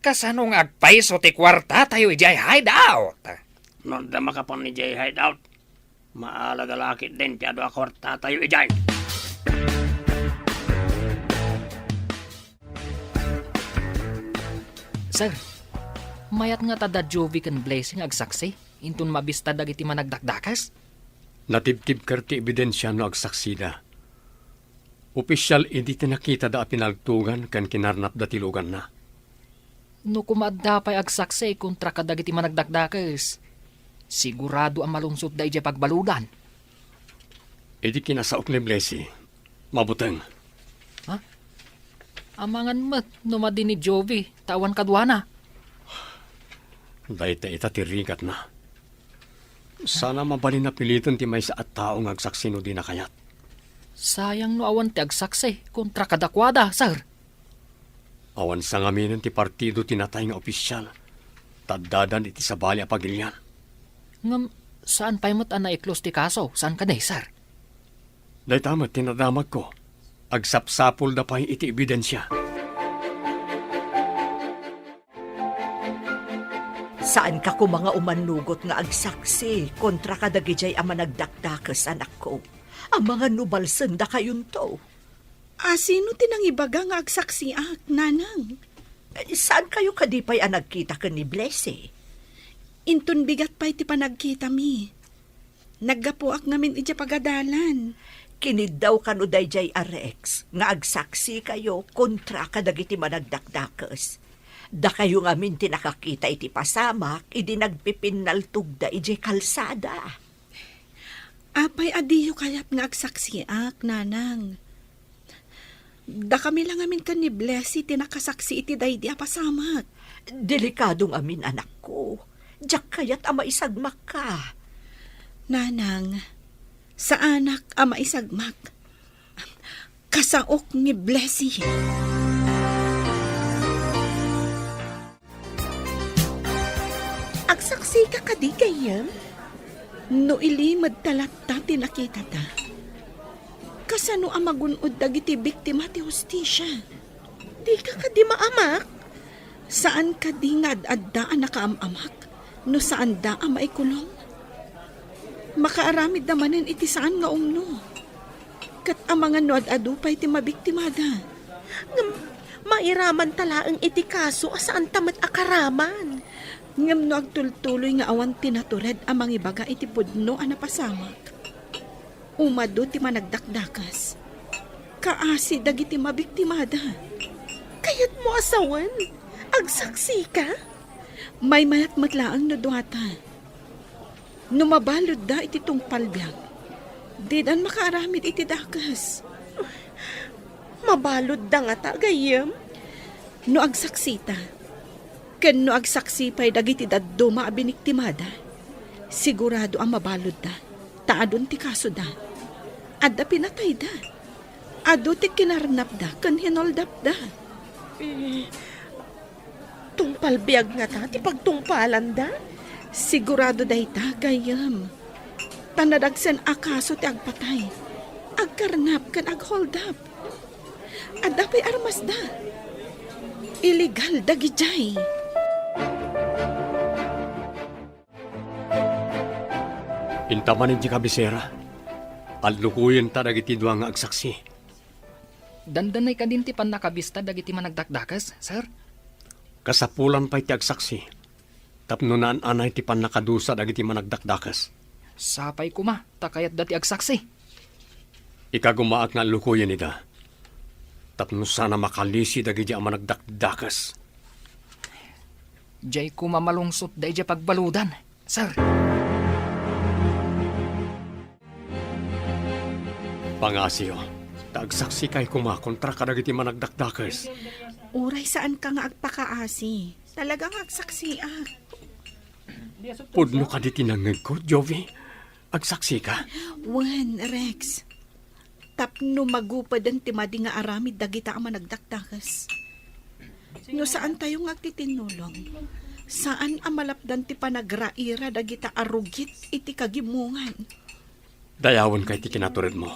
Kasano nga agpayso ti kuartatayo idiay hideout? No adda makapan idiay hideout, maala da la ketdin ti adu a kuartatayo idiay. Sir, mayat ngata da Jovie ken Blessing nga agsaksi inton mabista dagiti managdakdakes? Natibtibker ti ebidensia no agsaksida. Opisial idi ti nakitada a pinaltogan ken kinarnapda ti luganna. No koma adda pay agsaksi kontra kadagiti managdakdakes, sigurado a malungsotda idiay pagbaludan. Idi kinasaok ni Blessy, mabuteng. Ha? Amangan met no madi ni Jovie ta awan kaduana. Dayta ita ti rigatna. Sana mabalin a piliten ti maysa a tao nga agsaksi no dina kayat. Sayang no awan ti agsaksi kontra kadakuada, sir. Awan sangaminen ti partido ti natay nga opisial, ta addadan iti sabali a pagilian. Ngem saan pay met a naiklos ti kaso, saan kadi, sir? Dayta met ti nadamagko. Agsapsapulda pay iti ebidensia. Saanka koma nga umanugot nga agsaksi kontra kadagidiay a managdakdakes, anakko. Amangan no balsendakayonto. A, sino ti nangibaga nga agsaksiak, nanang? Eh, saankayo kadi pay a nagkita ken ni Blessy? Inton bigat pay ti panagkitami. Naggapuak ngamin idiay pagadalan. Kiniddaw kano daydiay a Rex nga agsaksikayto kontra kadagiti managdakdakes. Dakayo ngamin ti nakakita iti pasamak idi nagpipinnaltogda idiay kalsada. Apay a diyo kayat nga agsaksiak, nanang? Dakami la ngamin ken ni Blessy ti nakasaksi iti daydi a pasamak. Delikado ngamin, anakko. Diak kayat a maisagmakka. Nanang, saanak a maisagmak. Kasaok ni Blessy. Agsaksika kadi, gayyem? No ilimed ta latta ti nakitata, kasano a magun-od dagiti biktima ti hustisia? Dika kadi maamak? Saan kadi nga ad-adda a nakaam-amak no saanda a maikulong? Makaaramidda manen iti saan nga umno. Ket amangan no ad-adu pay ti mabiktimada. Ngem mairamanta laeng iti kaso a saanta met a karaman. Ngem no agtultuloy nga awan ti natured a mangibaga iti pudno a napasamak, umadu ti managdakdakes. Kaasi dagiti mabiktimada. Kayatmo a sawen? Agsaksika? Maymayat met laeng no duata. No mabaludda iti tungpal biag, didan makaaramid iti dakes. Mabaludda ngata, gayyem? No agsaksita, ken no agsaksi pay dagiti dadduma a biniktimada, sigurado a mabaludda, ta adun ti kasoda. Adda pinatayda. Adu ti kinarnapda ken hinoldapda. Eh, tungpal biag ngata ti pagtungpalanda? Sigurado dayta, gayyem. Ta nadagsen a kaso ti agpatay, agkarnap ken agholdap. Adda pay armasda. Illegal dagidiay. Inta manen ti kabisera, allukoyenta dagiti dua nga agsaksi. Dandanay kadin ti pannakabista dagiti managdakdakes, sir? Kasapulan pay ti agsaksi tapno naan-anay ti pannakadusa dagiti managdakdakes. Sapay koma ta kayatda ti agsaksi. Ikagumaak nga allukoyen ida tapno sana makalisi dagidi a managdakdakes. Diay koma malungsotda idiay pagbaludan, sir. Pangasiyo, ta agsaksikay koma kontra kadagiti managdakdakes. Uray saanka nga agpakaasi. Talaga nga agsaksiak. Pudno kadi ti nangngegko, Jovi? Agsaksika? Wen, Rex. Tapno magupeden ti madi nga aramid dagita a managdakdakes. No saantayo nga agtitinnulong, saan a malapdan ti panagraira dagita a rugit iti kagimongan. Dayawenka iti kinaturedmo.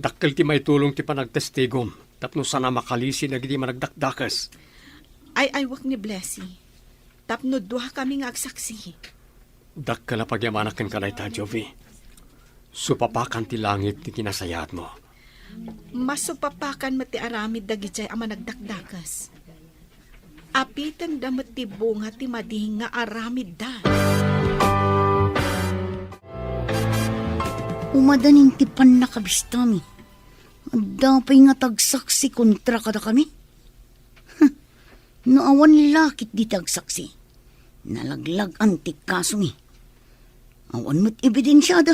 Dakkel ti maitulong ti panagtestigom tapno saan a makalisi dagiti managdakdakes. Ay-aywak ni Blessy, tapno duakami nga agsaksi. Dakkel a pagyamanak kenka dayta, Jovi. Supapakan ti langit ti kinasayaatmo. Masupapakan met ti aramid dagidiay a managdakdakes. Apitenda met ti bunga ti madi nga aramidda. Umadanin ti pannakabistami. Adda pay nga tagsaksi kontra kadakami? No awan lakit dita agsaksi, nalaglag-an ti kasongi. Awan met ebidensiada.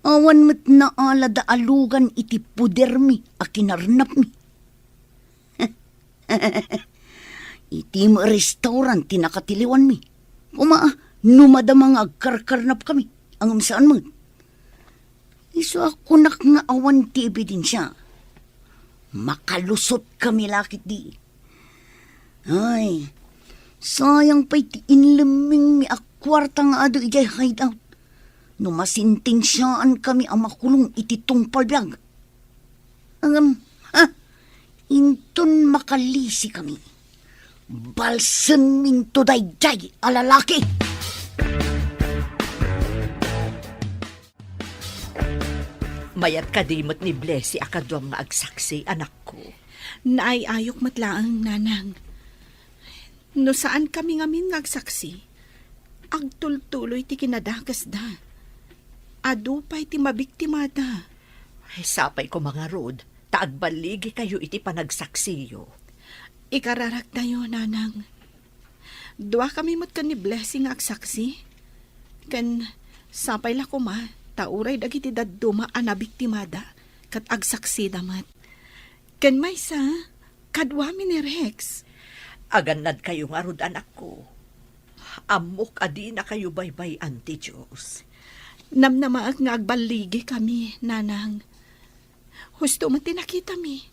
Awan met naalada a lugan iti podermi a kinarnapmi. Iti restaurant ti nakatiliwanmi. Koma, no madama nga agkarkarnapkami, ngem saan met. Isu a kunak nga awan ti ebidensia. Makalusotkami la ketdi. Ay, sayang pay ti inlemmingmi a kuarta nga adu idiay hideout. No masentensiaankami a makulong iti tungpal biag. Ngem, ha? Inton makalisikami, balsenminto daydiay a lalaki. Mayat kadi met ni Blessy a kaduam nga agsaksi, anakko? Naay-ayok met laeng, nanang. No saankami ngamin nga agsaksi, agtultuloy ti kinadakesda. Adu pay ti mabiktimada. Ay, sapay koma ngarud, ta agballigikayo iti panagsaksiyo. Ikararaktayo, nanang. Duakami met ken ni Blessy nga agsaksi. Ken sapay la koma, ta uray dagiti dadduma a nabiktimada, ket agsaksida met. Ken maysa, kaduami ni Rex. Agannadkayo ngarud, anakko. Ammok a dinakayo baybay-an ti Dios. Namnamaek nga agballigikami, nanang. Husto met ti nakitami.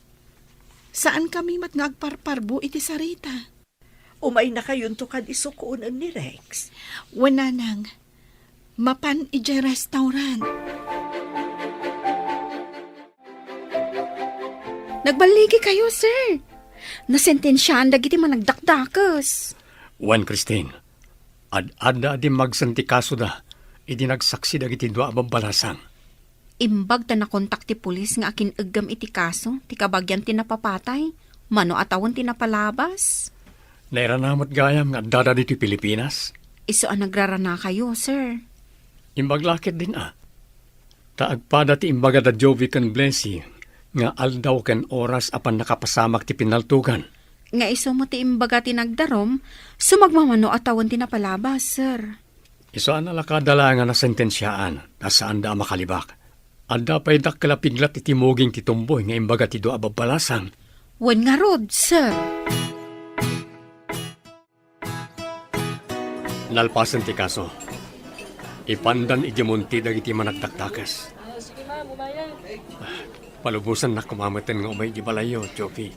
Saankami met nga agparparbo iti sarita. Umaynakayonto kad isu kunen ni Rex? Wen, nanang. Mapan idiay restaurant. Nagballigikayo, sir. Nasentensiaan dagiti managdakdakes. Wen, Christine, ad-adda a dimmagsem ti kasoda idi nagsaksi dagiti dua a babbalasang. Imbag ta nakontak ti pulis nga akin-eggem iti kaso ti kabagian ti napapatay, mano a tawen ti napalabas. Nairana met gayam nga addada ditoy Pilipinas? Isu a nagraranakayo, sir. Imbag la ketdin a. Ta agpada ti imbaga da Jovi ken Blessy nga aldaw ken oras a pannakapasamak ti pinaltogan. Nga isu met ti imbaga ti nagdarum, sumagmamano a tawen ti napalabas, sir. Isu a nalakada laeng a nasentensiaan, ta saanda a makalibak. Adda pay dakkel a piglat iti muging ti tumboy nga imbaga ti dua a babbalasang. Wen ngarud, sir. Nalpasen ti kaso. Ipandan idiay monte dagiti managdakdakes. Palubosannak koma metten nga umay idiay balayyo, Jovi.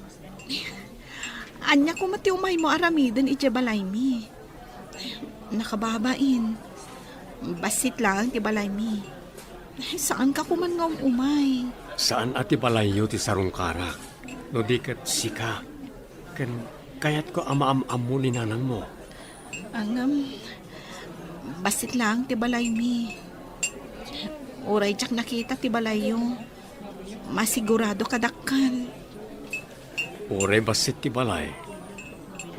Ania koma ti umaymo aramiden idiay balaymi? Nakababain. Bassit laeng ti balaymi. Saanka koman nga um-umay. Saan a ti balayyo ti sarungkarak, no di ket sika. Ken kayatko a maam-ammo ni nanangmo. Ngem, bassit laeng ti balaymi. Uray diak nakita ti balayyo, masigurado kadakkan. Uray bassit ti balay,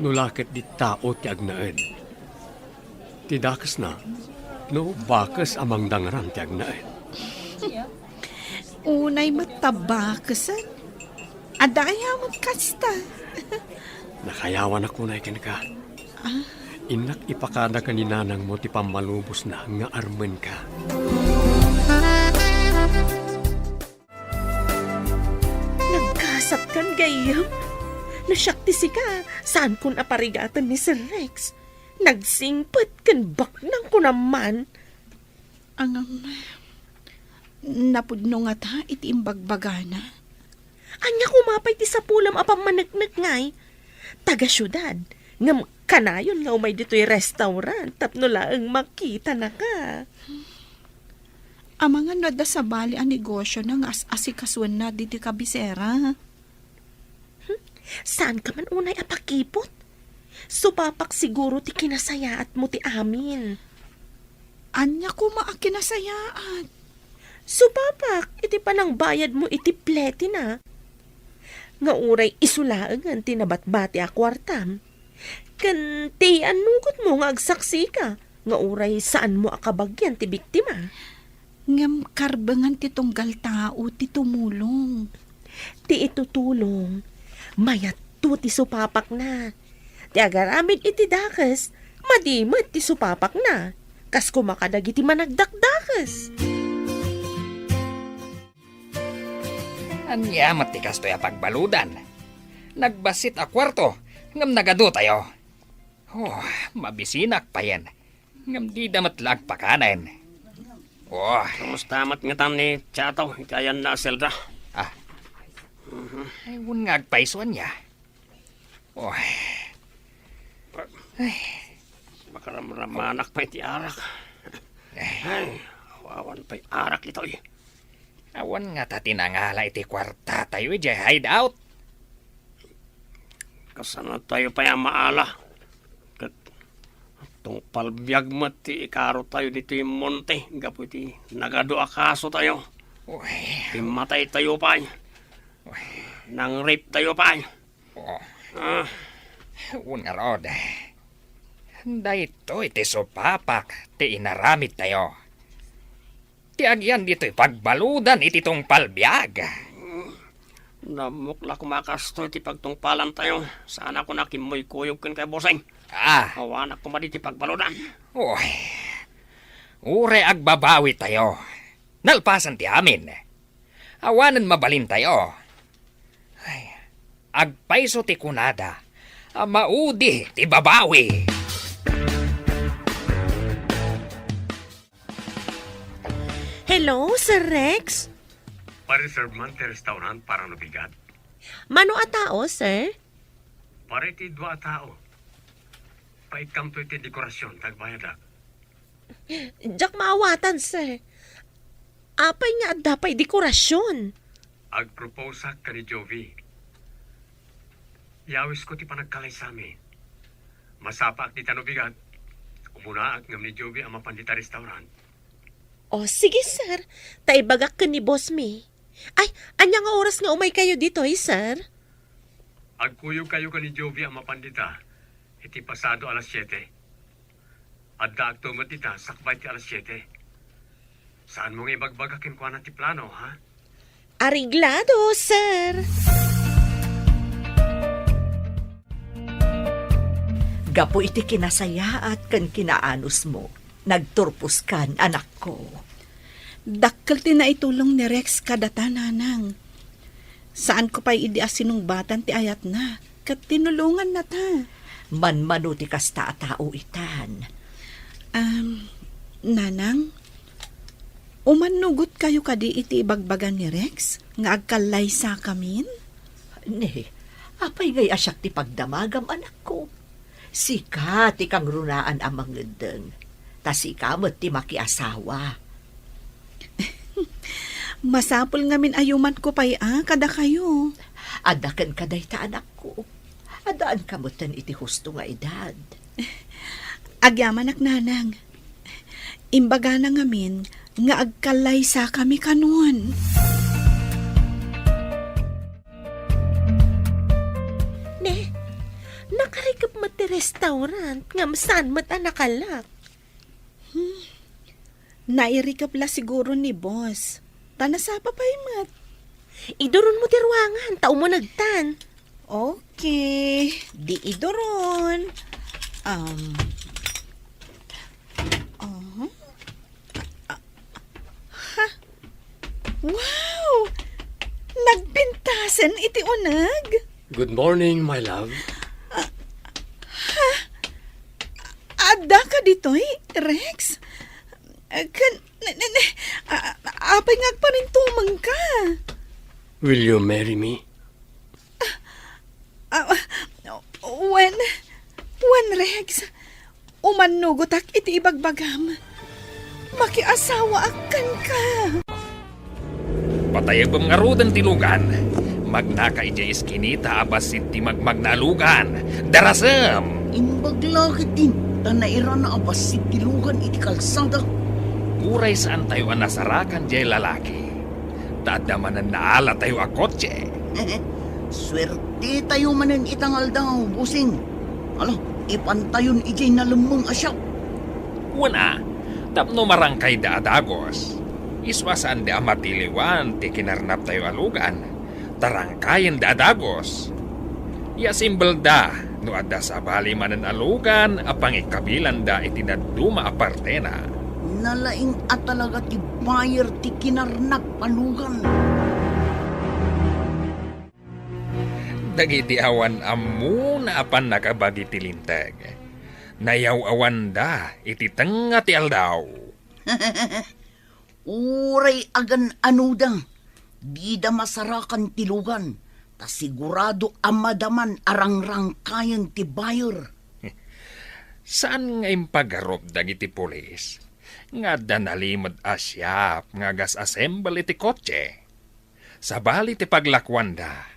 no la ket di tao ti agnaed. Ti dakesna, no bakes a mangdangran ti agnaed. Unay met ta bakesen. Adda aya met kasta? Nakayawanak unay kenka. Ah? Innak ipakada ken ni nanangmo ti pammalubosna nga armenka. Nagkasatkan gayyem? No siak ti sika, saankon a parigaten ni Sir Rex. Nagsingpet ken baknang ko naman. Ngem, napudno ngata iti imbagbagana? Ania koma pay ti sapulam a pammaneknek ngay? Taga-siudad, ngem kanayon nga umay ditoy restaurant tapno laeng makitanaka. Amangan no adda sabali a negosiona nga as-asikasuenna ditoy kabisera. Hmm? Saanka man unay a pakipot? Supapak siguro ti kinasayaatmo ti amin. Ania koma a kinasayaat? Supapak iti panangbayadmo iti pletina. Nga uray isu laengen ti nabatbati a kuartam. Ken ti annugotmo nga agsaksika nga uray saanmo a kabagian ti biktima. Ngem karbengan ti tunggal tao ti tumulong. Ti itutulong, mayatto ti supapakna. Ti agaramid iti dakes, madi met ti supapakna. Kas koma kadagiti managdakdakes. Ania met ti kastoy a pagbaludan? Nagbassit a kuarto, ngem nagadotayo. Oh, mabisinak payen. Ngem dida met la agpakanen. Oh. Kumusta met ngatan ni Chato iti ayanna a selda? Ah. Ay, wen nga agpayso ania. Oh. Ay. Makaramramanak pay ti arak. Ay, awan pay arak itoy. Awan ngata ti nangala iti kuartatayo idiay hideout. Kasano tayo pay a maala? Ket tungpal biag met ti ikarotayo ditoy monte gapu iti nagadu a kasotayo. Uy. Immataytayo pay. Uy. Nang-rape tayo pay. Oh. Ah. Wen ngarud, daytoy ti supapak ti inaramidtayo. Ti agian ditoy pagbaludan iti tungpal biag. Nammok la koma kastoy ti pagtungpalantayo. Saanak a kimmuykoyog kenka, bossing. Ah. Awanak koma ditoy pagbaludan. Uy. Uray agbabawitayo. Nalpasan ti amin. Awanen mabalintayo. Ay, agpayso ti kunada a maudi ti babawi. Hello, Sir Rex? Pa-reserve man ti restaurant para no bigat. Mano a tao, sir? Para iti dua a tao. Paikkamto iti dekorasyon, ta agbayadak. Diak maawatan, sir. Apay nga adda pay dekorasyon? Agproposeak ken ni Jovi. Yawisko ti panagkalaysami. Masapaak dita no bigat. Umunaak ngem ni Jovi a mapan dita restaurant. O, sige, sir. Ta ibagak ken ni Boss Mi. Ay, ania nga oras nga umaykayo ditoy, sir? Agkuyogkayo ken ni Jovi a mapan dita iti pasado alas siete. Addaakto met dita sakbay ti alas siete. Saanmo nga ibagbaga kenkuana ti plano, ha? Areglado, sir. Gapu iti kinasayaat ken kinaanusmo, nagturposkan, anakko. Dakkel ti naitulong ni Rex kadata, nanang. Saanko pay idi a sinungbatan ti ayatna, ket tinulongannata. Manmano ti kasta a tao itan. Am, nanang, umannugotkayo kadi iti ibagbaga ni Rex nga agkallaysakamin? Ne, apay ngay a siak ti pagdamagam, anakko? Sika ti kangrunaan a mangeddeng, ta sika met ti makiasawa. Masapul ngamin a yumanko pay a kadakayo. Adda kenka dayta, anakko. Addaanka metten iti husto nga edad. Agyamanak, nanang. Imbagana ngamin nga agkallaysakami kanon. Ne, nakarikep met ti restaurant ngem saan met a nakalak. Hmm. Nairikep la siguro ni boss. Ta nasapa pay met. Iduronmo ti ruangan, ta umunegtan. Okay. Di iduron. Um, uh-huh. Ah, ha? Wow! Nagpintasen iti uneg? Good morning, my love. Ah, ha? Adda ka ditoy, Rex? Ah, kan, ne, ne, ne, ah, apay nga agparintumeng ka? Will you marry me? Ah, wen, wen, Rex, umannugotak iti ibagbagam. Makiasawaak kenka. Patayabem ngaruden ti lugan. Magnaka idiay iskinita a bassit ti magmagna a lugan. Darasem! Imbag la ketdin, ta nairana a bassit ti lugan iti kalsada. Uray saantayo a nasarakan diay lalaki, ta adda manen naalatayo a kotse. Suertetayo manen ita nga aldaw, bossing. Ala, ipantayon idiay nalemmeng a shop. Wen a, tapno marangkayda a dagus. Isu a saanda a matiliwan ti kinarnaptayo a lugan, ta rangkayenda a dagus. Iasimbelda no adda sabali manen a lugan a pangikabilanda iti dadduma a partena. Nalaing a talaga ti buyer ti kinarnap a lugan. Dagiti awan ammona a pannakabagi ti Linteg, nayaw-awanda iti tengnga ti aldaw. Uray agan-anoda, dida masarakan ti lugan, ta sigurado a madaman a rangrangkayen ti buyer. Saan nga impagarup dagiti pulis nga adda nalimed a shop nga agas-assemble iti kotse? Sabali ti paglakuanda,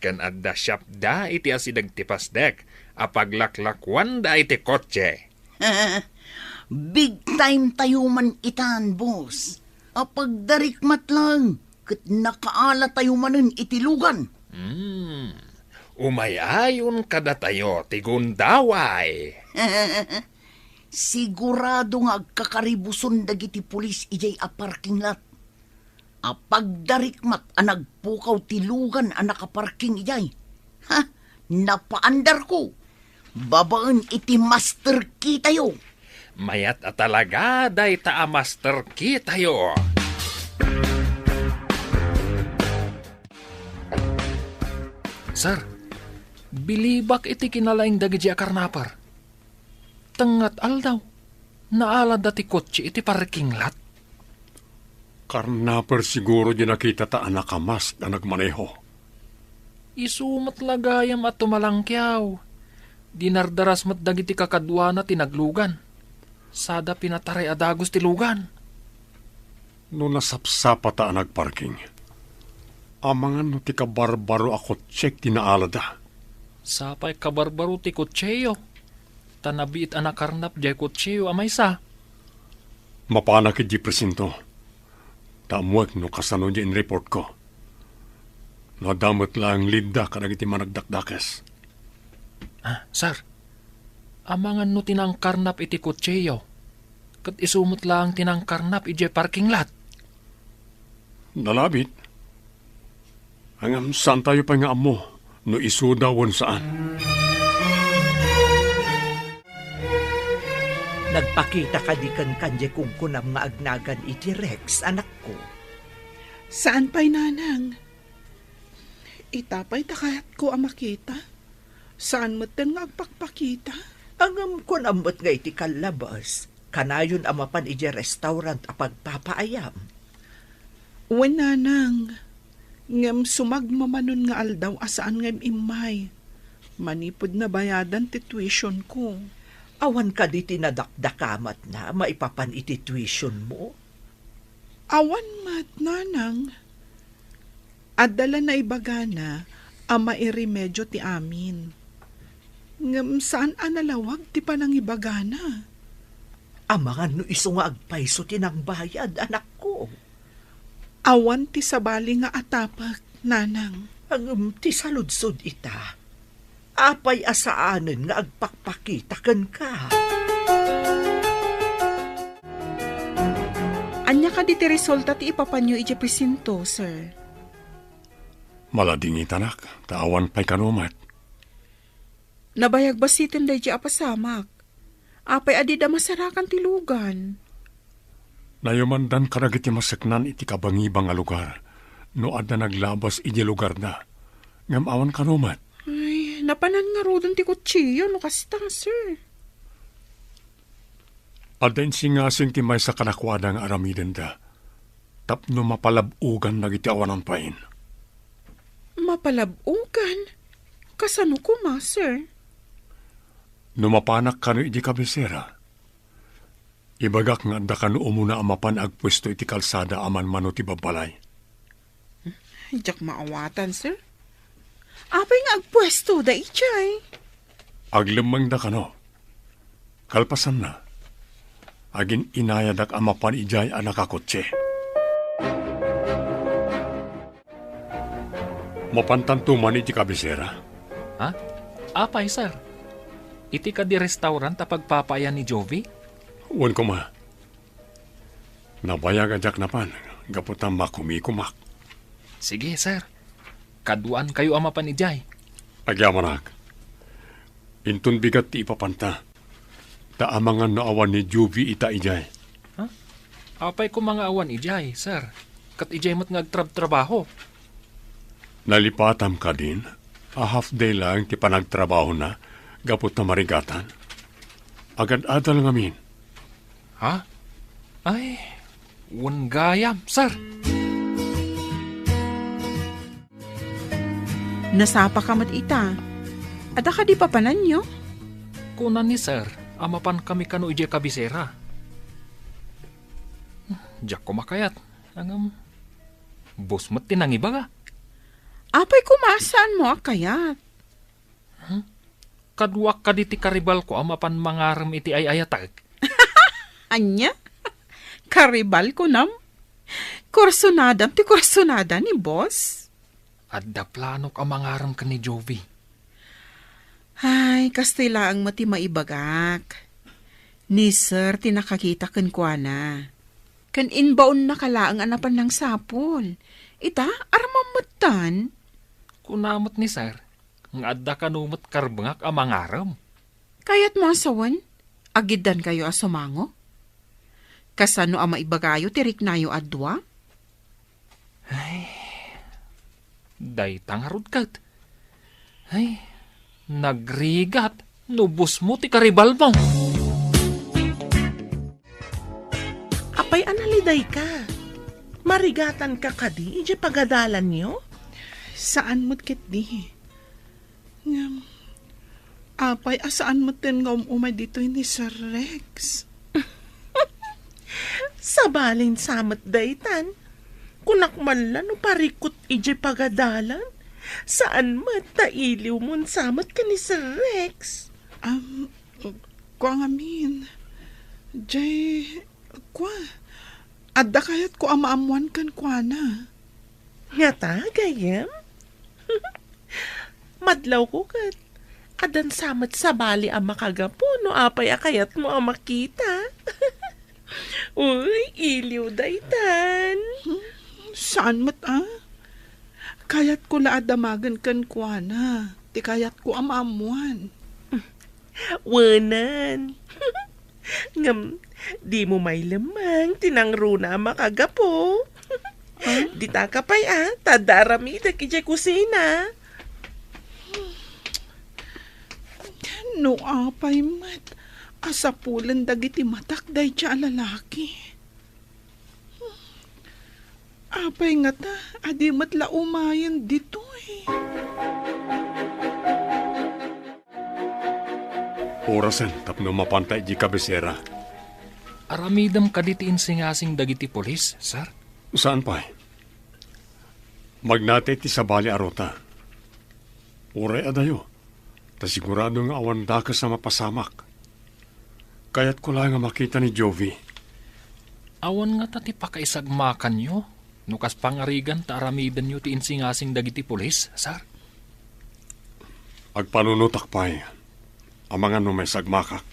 ken adda shopda iti asideg ti pasdek a paglaklakuanda iti kotse. Big time tayo man itan, boss. Apagdarikmat lang, ket nakaala tayo manen iti lugan. Hmm. Umay-ayon kadatayo ti gundaway. Sigurado nga agkakaribuson dagiti pulis idiay a parking lot. Apagdarikmat a nagpukaw ti lugan a nakaparking idiay. Ha? Napaandarko. Babaen iti master key tayo. Mayat a talaga dayta a master key tayo. Sir, bilibak iti kinalaing dagiti a karnaper. Tengnga ti aldaw, naalada ti kotse iti parking lot. Karnaper siguro di nakitata a nakamask a nagmaneho. Isu met la gayam a tumalangkiaw. Dinardaras met dagiti kakaduana ti naglugan. Sada pinataray a dagus ti lugan. No nasapsapata a nagparking, amangan no ti kabarbaro a kotsek ti naalada? Sapay kabarbaro ti kotseyo, ta nabiit a nakarnap diay kotseyo a maysa. Mapanak idiay presinto, ta ammoek no kasano diay inreportko. No adda met laeng leadda kadagiti managdakdakes. Ah, sir, amangan no ti nangkarnap iti kotseyo, ket isu met laeng ti nangkarnap idiay parking lot. Nalabit. Ngem saantayo pay nga ammo no isuda wen saan. Nagpakita kadi kenka diay kunkunam nga agnagan iti Rex, anakko? Saan pay, nanang. Ita pay ti kayatko a makita. Saan metten nga agpakpakita? Ngem kunam met nga iti kallabas, kanayon a mapan idiay restaurant a pagpapaayam. Wen, nanang. Ngem sumagmamanon nga aldaw a saan nga im-immay. Manipud nabayadan ti tuition ko. Awan kadi ti nadakdakamatna maipapan iti tuition mo? Awan met, nanang. Adda la naibagana a mairemedio ti amin. Ngem saan a nalawag ti panangibagana. Amangan no isu nga agpayso ti nangbayad, anakko. Awan ti sabali nga atapek, nanang. Ngem ti saludsod ita, apay a saanen nga agpakpakita kenka? Ania kadi ti resulta ti ipapanyo idiay presinto, sir? Maladingitanak, ta awan pay kano met. Nabayag bassiten daydiay a pasamak. Apay a dida masarakan ti lugan? Nayumandan kadagiti maseknan iti kabangibang a lugar no adda naglabas idiay lugarda. Ngem awan kano met. Ay, napanan ngaruden ti kutsiyo no kasta, sir. Adda insingasing ti maysa kadakuada nga aramidenda tapno mapalab-ogan dagiti awanan pain. Mapalab-ogan? Kasano koma, sir? No mapanak kano idi kabisera, Ibagak nga adda kano umuna a mapan agpuesto iti kalsada a manmano ti babbalay. Diak maawatan, sir. Apay nga agpuestoda idiay? Aglemmengda kano. Kalpasanna, agin-inayadak a mapan idiay a nakakotse. Mapantanto man iti kabisera? Ha? Apay, sir? Iti kadi restaurant a pagpapaayan ni Jovi? Wen koma. Nabayag a diak napan, gapu ta makumikomak. Sige, sir. Kaduaankayo a mapan idiay. Agyamanak. Inton bigat ti ipapanta. Ta amangan no awan ni Jovi ita idiay. Ha? Apay koma nga awan idiay, sir? Ket idiay met nga agtrabtrabaho. Nalipatam kadin a half day lang ti panagtrabahona gapu ta marigatan. Agad-adal ngamin. Ha? Ay, wen gayam, sir. Nasapaka met ita. Adda kadi papananyo? Kuna ni sir a mapankami kano idiay kabisera. Diak koma kayat. Ngem, boss met ti nangibaga. Apay koma saanmo a kayat? Hmm? Kaduak kadi ti karibalko a mapan mangarem iti ay-ayatek. Ania? Karibalko nam? Kursunadam ti kursunada ni boss? Adda planok a mangarem ken ni Jovi. Ay, kastoy laeng met ti maibagak. Ni sir ti nakakita kenkuana. Ken imbaonnaka laeng a napan nangsapul. Ita, aramam metten. Kuna met ni sir nga adda kano met karbengak a mangarem. Kayatmo a sawen, agiddankayo a sumango? Kasano a maibagayo ti riknayo a dua? Ay, dayta ngarud ket. Ay, nagrigat no boss mo ti karibalmo. Apay a nalidayka? Marigatanka kadi idiay pagadalanyo? Saan met ketdi. Ngem, apay a saan metten nga um-umay ditoy ni Sir Rex? Sabalin sa met daytan. Kunak man la no parikut idiay pagadalan. Saan met ta iliwmon sa met ken ni Sir Rex. Am, kua ngamin. Jay, kua, adda kayatko a maammoan kenkuana. Ngata, gayyem? Madlawko ket addan sa met sabali a makagapu no apay a kayatmo a makita. Uy, iliw daytan. Saan met a? Kayatko la a damagen kenkuana ti kayatko a maammoan. Wenan. Ngem, dimo mailemmeng ti nangruna a makagapu. Ah? Ditaka pay a, ta adda aramidek idiay kusina. No apay met a sapulen dagiti matak dayta a lalaki. Apay ngata a di met la umayen ditoy? Orasen tapno mapanta idiay kabisera. Aramidem kadi ti insingasing dagiti pulis, sir? Saan pay? Magnatay ti sabali a ruta. Uray adayo, ta sigurado nga awan dakes a mapasamak. Kayatko la nga makita ni Jovi. Awan ngata ti pakaisagmakanyo no kas pangarigan ta aramidenyo ti insingasing dagiti pulis, sir? Agpanunotak pay. Amangan no maisagmakak.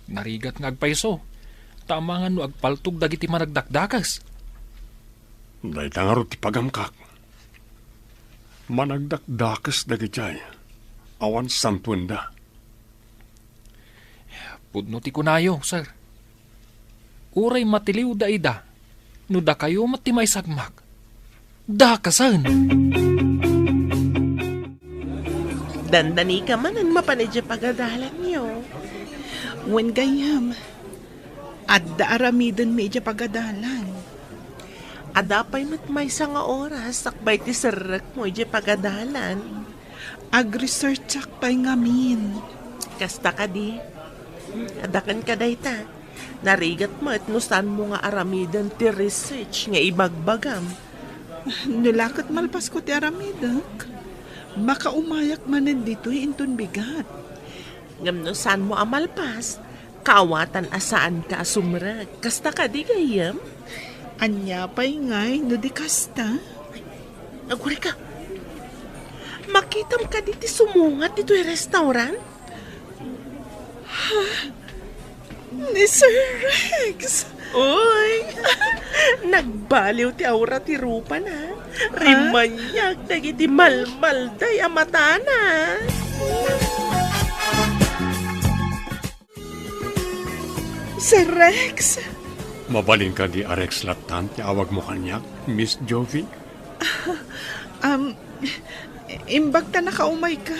Narigat nga agpayso, ta amangan no agpaltog dagiti managdakdakes. Dayta ngarud ti pagamkak. Managdakdakes dagiti ay awan santoenda. Pudno ti kunayo, sir. Uray matiliwda ida, no dakayo met ti maisagmak, dakesen. Dandanika manen mapan idiay pagadalanyo. Wen gayyem, adda aramidenmi idiay pagadalan. Adda pay met maysa nga oras sakbay ti serrekmo idiay pagadalan. Agresearchak pay ngamin. Kasta kadi? Adda kenka dayta. Narigat met no saanmo nga aramiden ti research nga ibagbagam. No la ket malpasko ti aramidek, makaumayak manen ditoy inton bigat. Ngem no saanmo a malpas, kaawatan a saanka a sumrek. Kasta kadi, gayyem? Ania pay ngay no di kasta? Agurayka, makitam kadi ti sumungat ditoy restaurant? Ha? Ni Sir Rex? Uy! Nagbaliw ti aura ti rupana. Rimmayak dagiti malmalday a matana. Sir Rex? Mabalin kadi a Rex lattan ti awagmo kaniak, Miss Jovi? Um, imbag ta nakaumayka.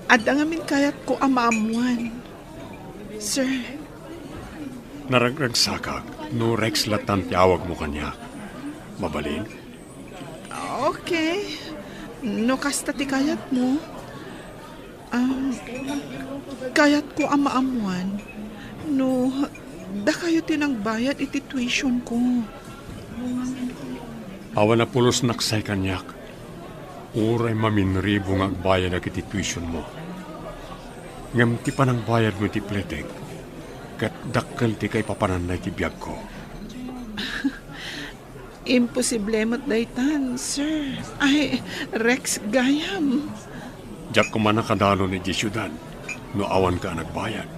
Adda ngamin kayatko a maammuan, sir. Naragragsakak no Rex lattan ti awagmo kaniak. Mabalin? Okay. No kasta ti kayatmo, um, kayatko a maammuan no dakayo ti nangbayad iti tuition ko. Awan a pulosnak say kaniak. Uray maminribo nga agbayadak iti tuitionmo. Ngem ti panangbayadmo iti pletek, ket dakkel ti kaipapananna iti biagko. Imposible met daytan, sir. Ay, Rex gayam. Diak koma nakadalon idiay siudad no awanka a nagbayad.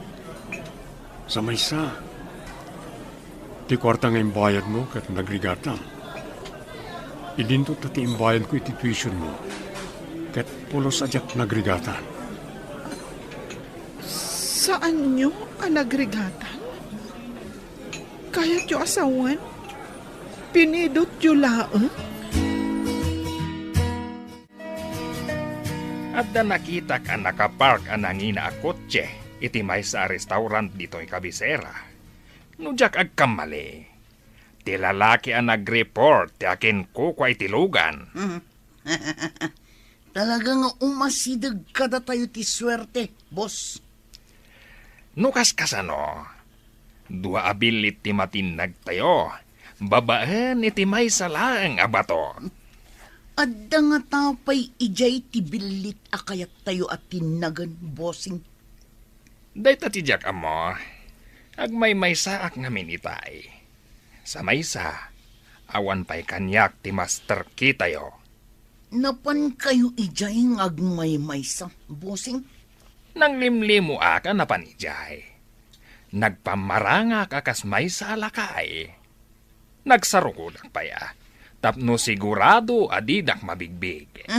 Sa maysa, ti kuarta nga imbayadmo ket nagrigatam. Idinto ta ti imbayadko iti tuitionmo, ket pulos a diak nagrigatan. Saanyo a nagrigatan? Kayatyo a sawen? Pinidotyo laeng? Adda nakitak a nakapark a nangina a kotse iti maysa a restaurant ditoy kabisera. No diak agkammali, ti lalaki a nag-report ti akinkukua iti lugan. Mhm. Talaga nga umasideg kadatayo ti suerte, boss. No kaskasano, dua a billit ti matinnagtayo, babaen iti maysa laeng a bato. Adda ngata pay idiay ti billit a kayattayo a tinnagen, bossing? Dayta ti diak ammo. Agmaymaysaak ngamin itay. Sa maysa, awan pay kaniak ti master key tayo. Napankayo idiay nga agmaymaysa, bossing? Nanglimlimoak a napan idiay. Nagpammarangak a kas maysa a lakay. Nagsarukodak pay a, tapno sigurado a didak mabigbig.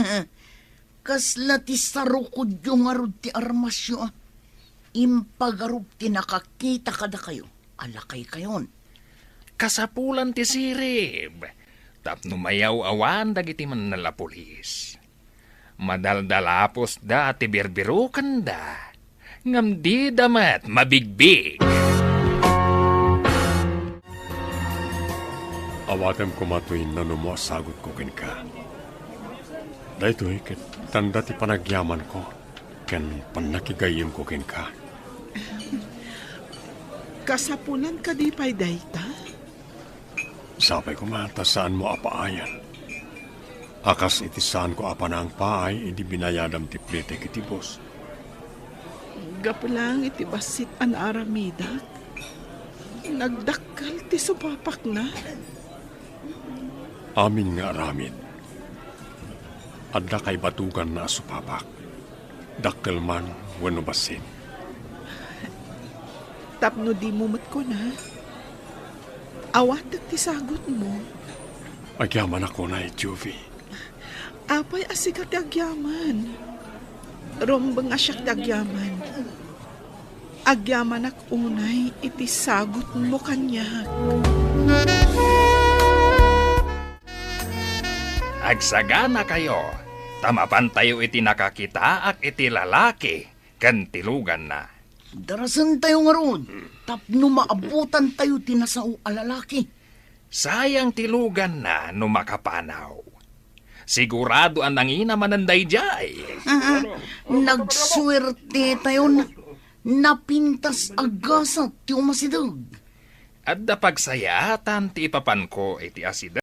Kasla ti sarukodyo ngarud ti armasyo, a? Impagarup ti nakakita kadakayo a lakaykayon. Kasapulan ti sirib, tapno mayaw-awan dagiti mannalapulis. Madaldalapusda ti birbirukanda, ngem dida met mabigbig. Awatem koma toy nanumo a sagutko kenka. Daytoy ket tanda ti panagyamanko ken pannakigayyemko kenka. Kasapulan kadi pay dayta? Sapay koma ta saanmo a paayan. A kas iti saanko a panangpaay idi binayadam ti pletek iti boss. Gapu laeng iti bassit a naaramidak, nagdakkel ti supapakna. Amin nga aramid, adda kaibatuganna a supapak. Dakkel man wenno bassit. Tapno dimo met kuna, awatek ti sagutmo. Agyamanak unay, Juvie. Apay a sika ti agyaman? Rumbeng a siak ti agyaman. Agyamanak unay iti sagutmo kaniak. Agsaganakayo, ta mapantayo iti nakakitaak iti lalaki ken ti luganna. Darasentayo ngarud, tapno maabutantayo ti nasao a lalaki. Sayang ti luganna no makapanaw. Sigurado a nangina manen daydiay. Nagsuertetayon. Napintas a gasat ti umasideg. Adda pagsayaatan ti ipapanko iti asideg.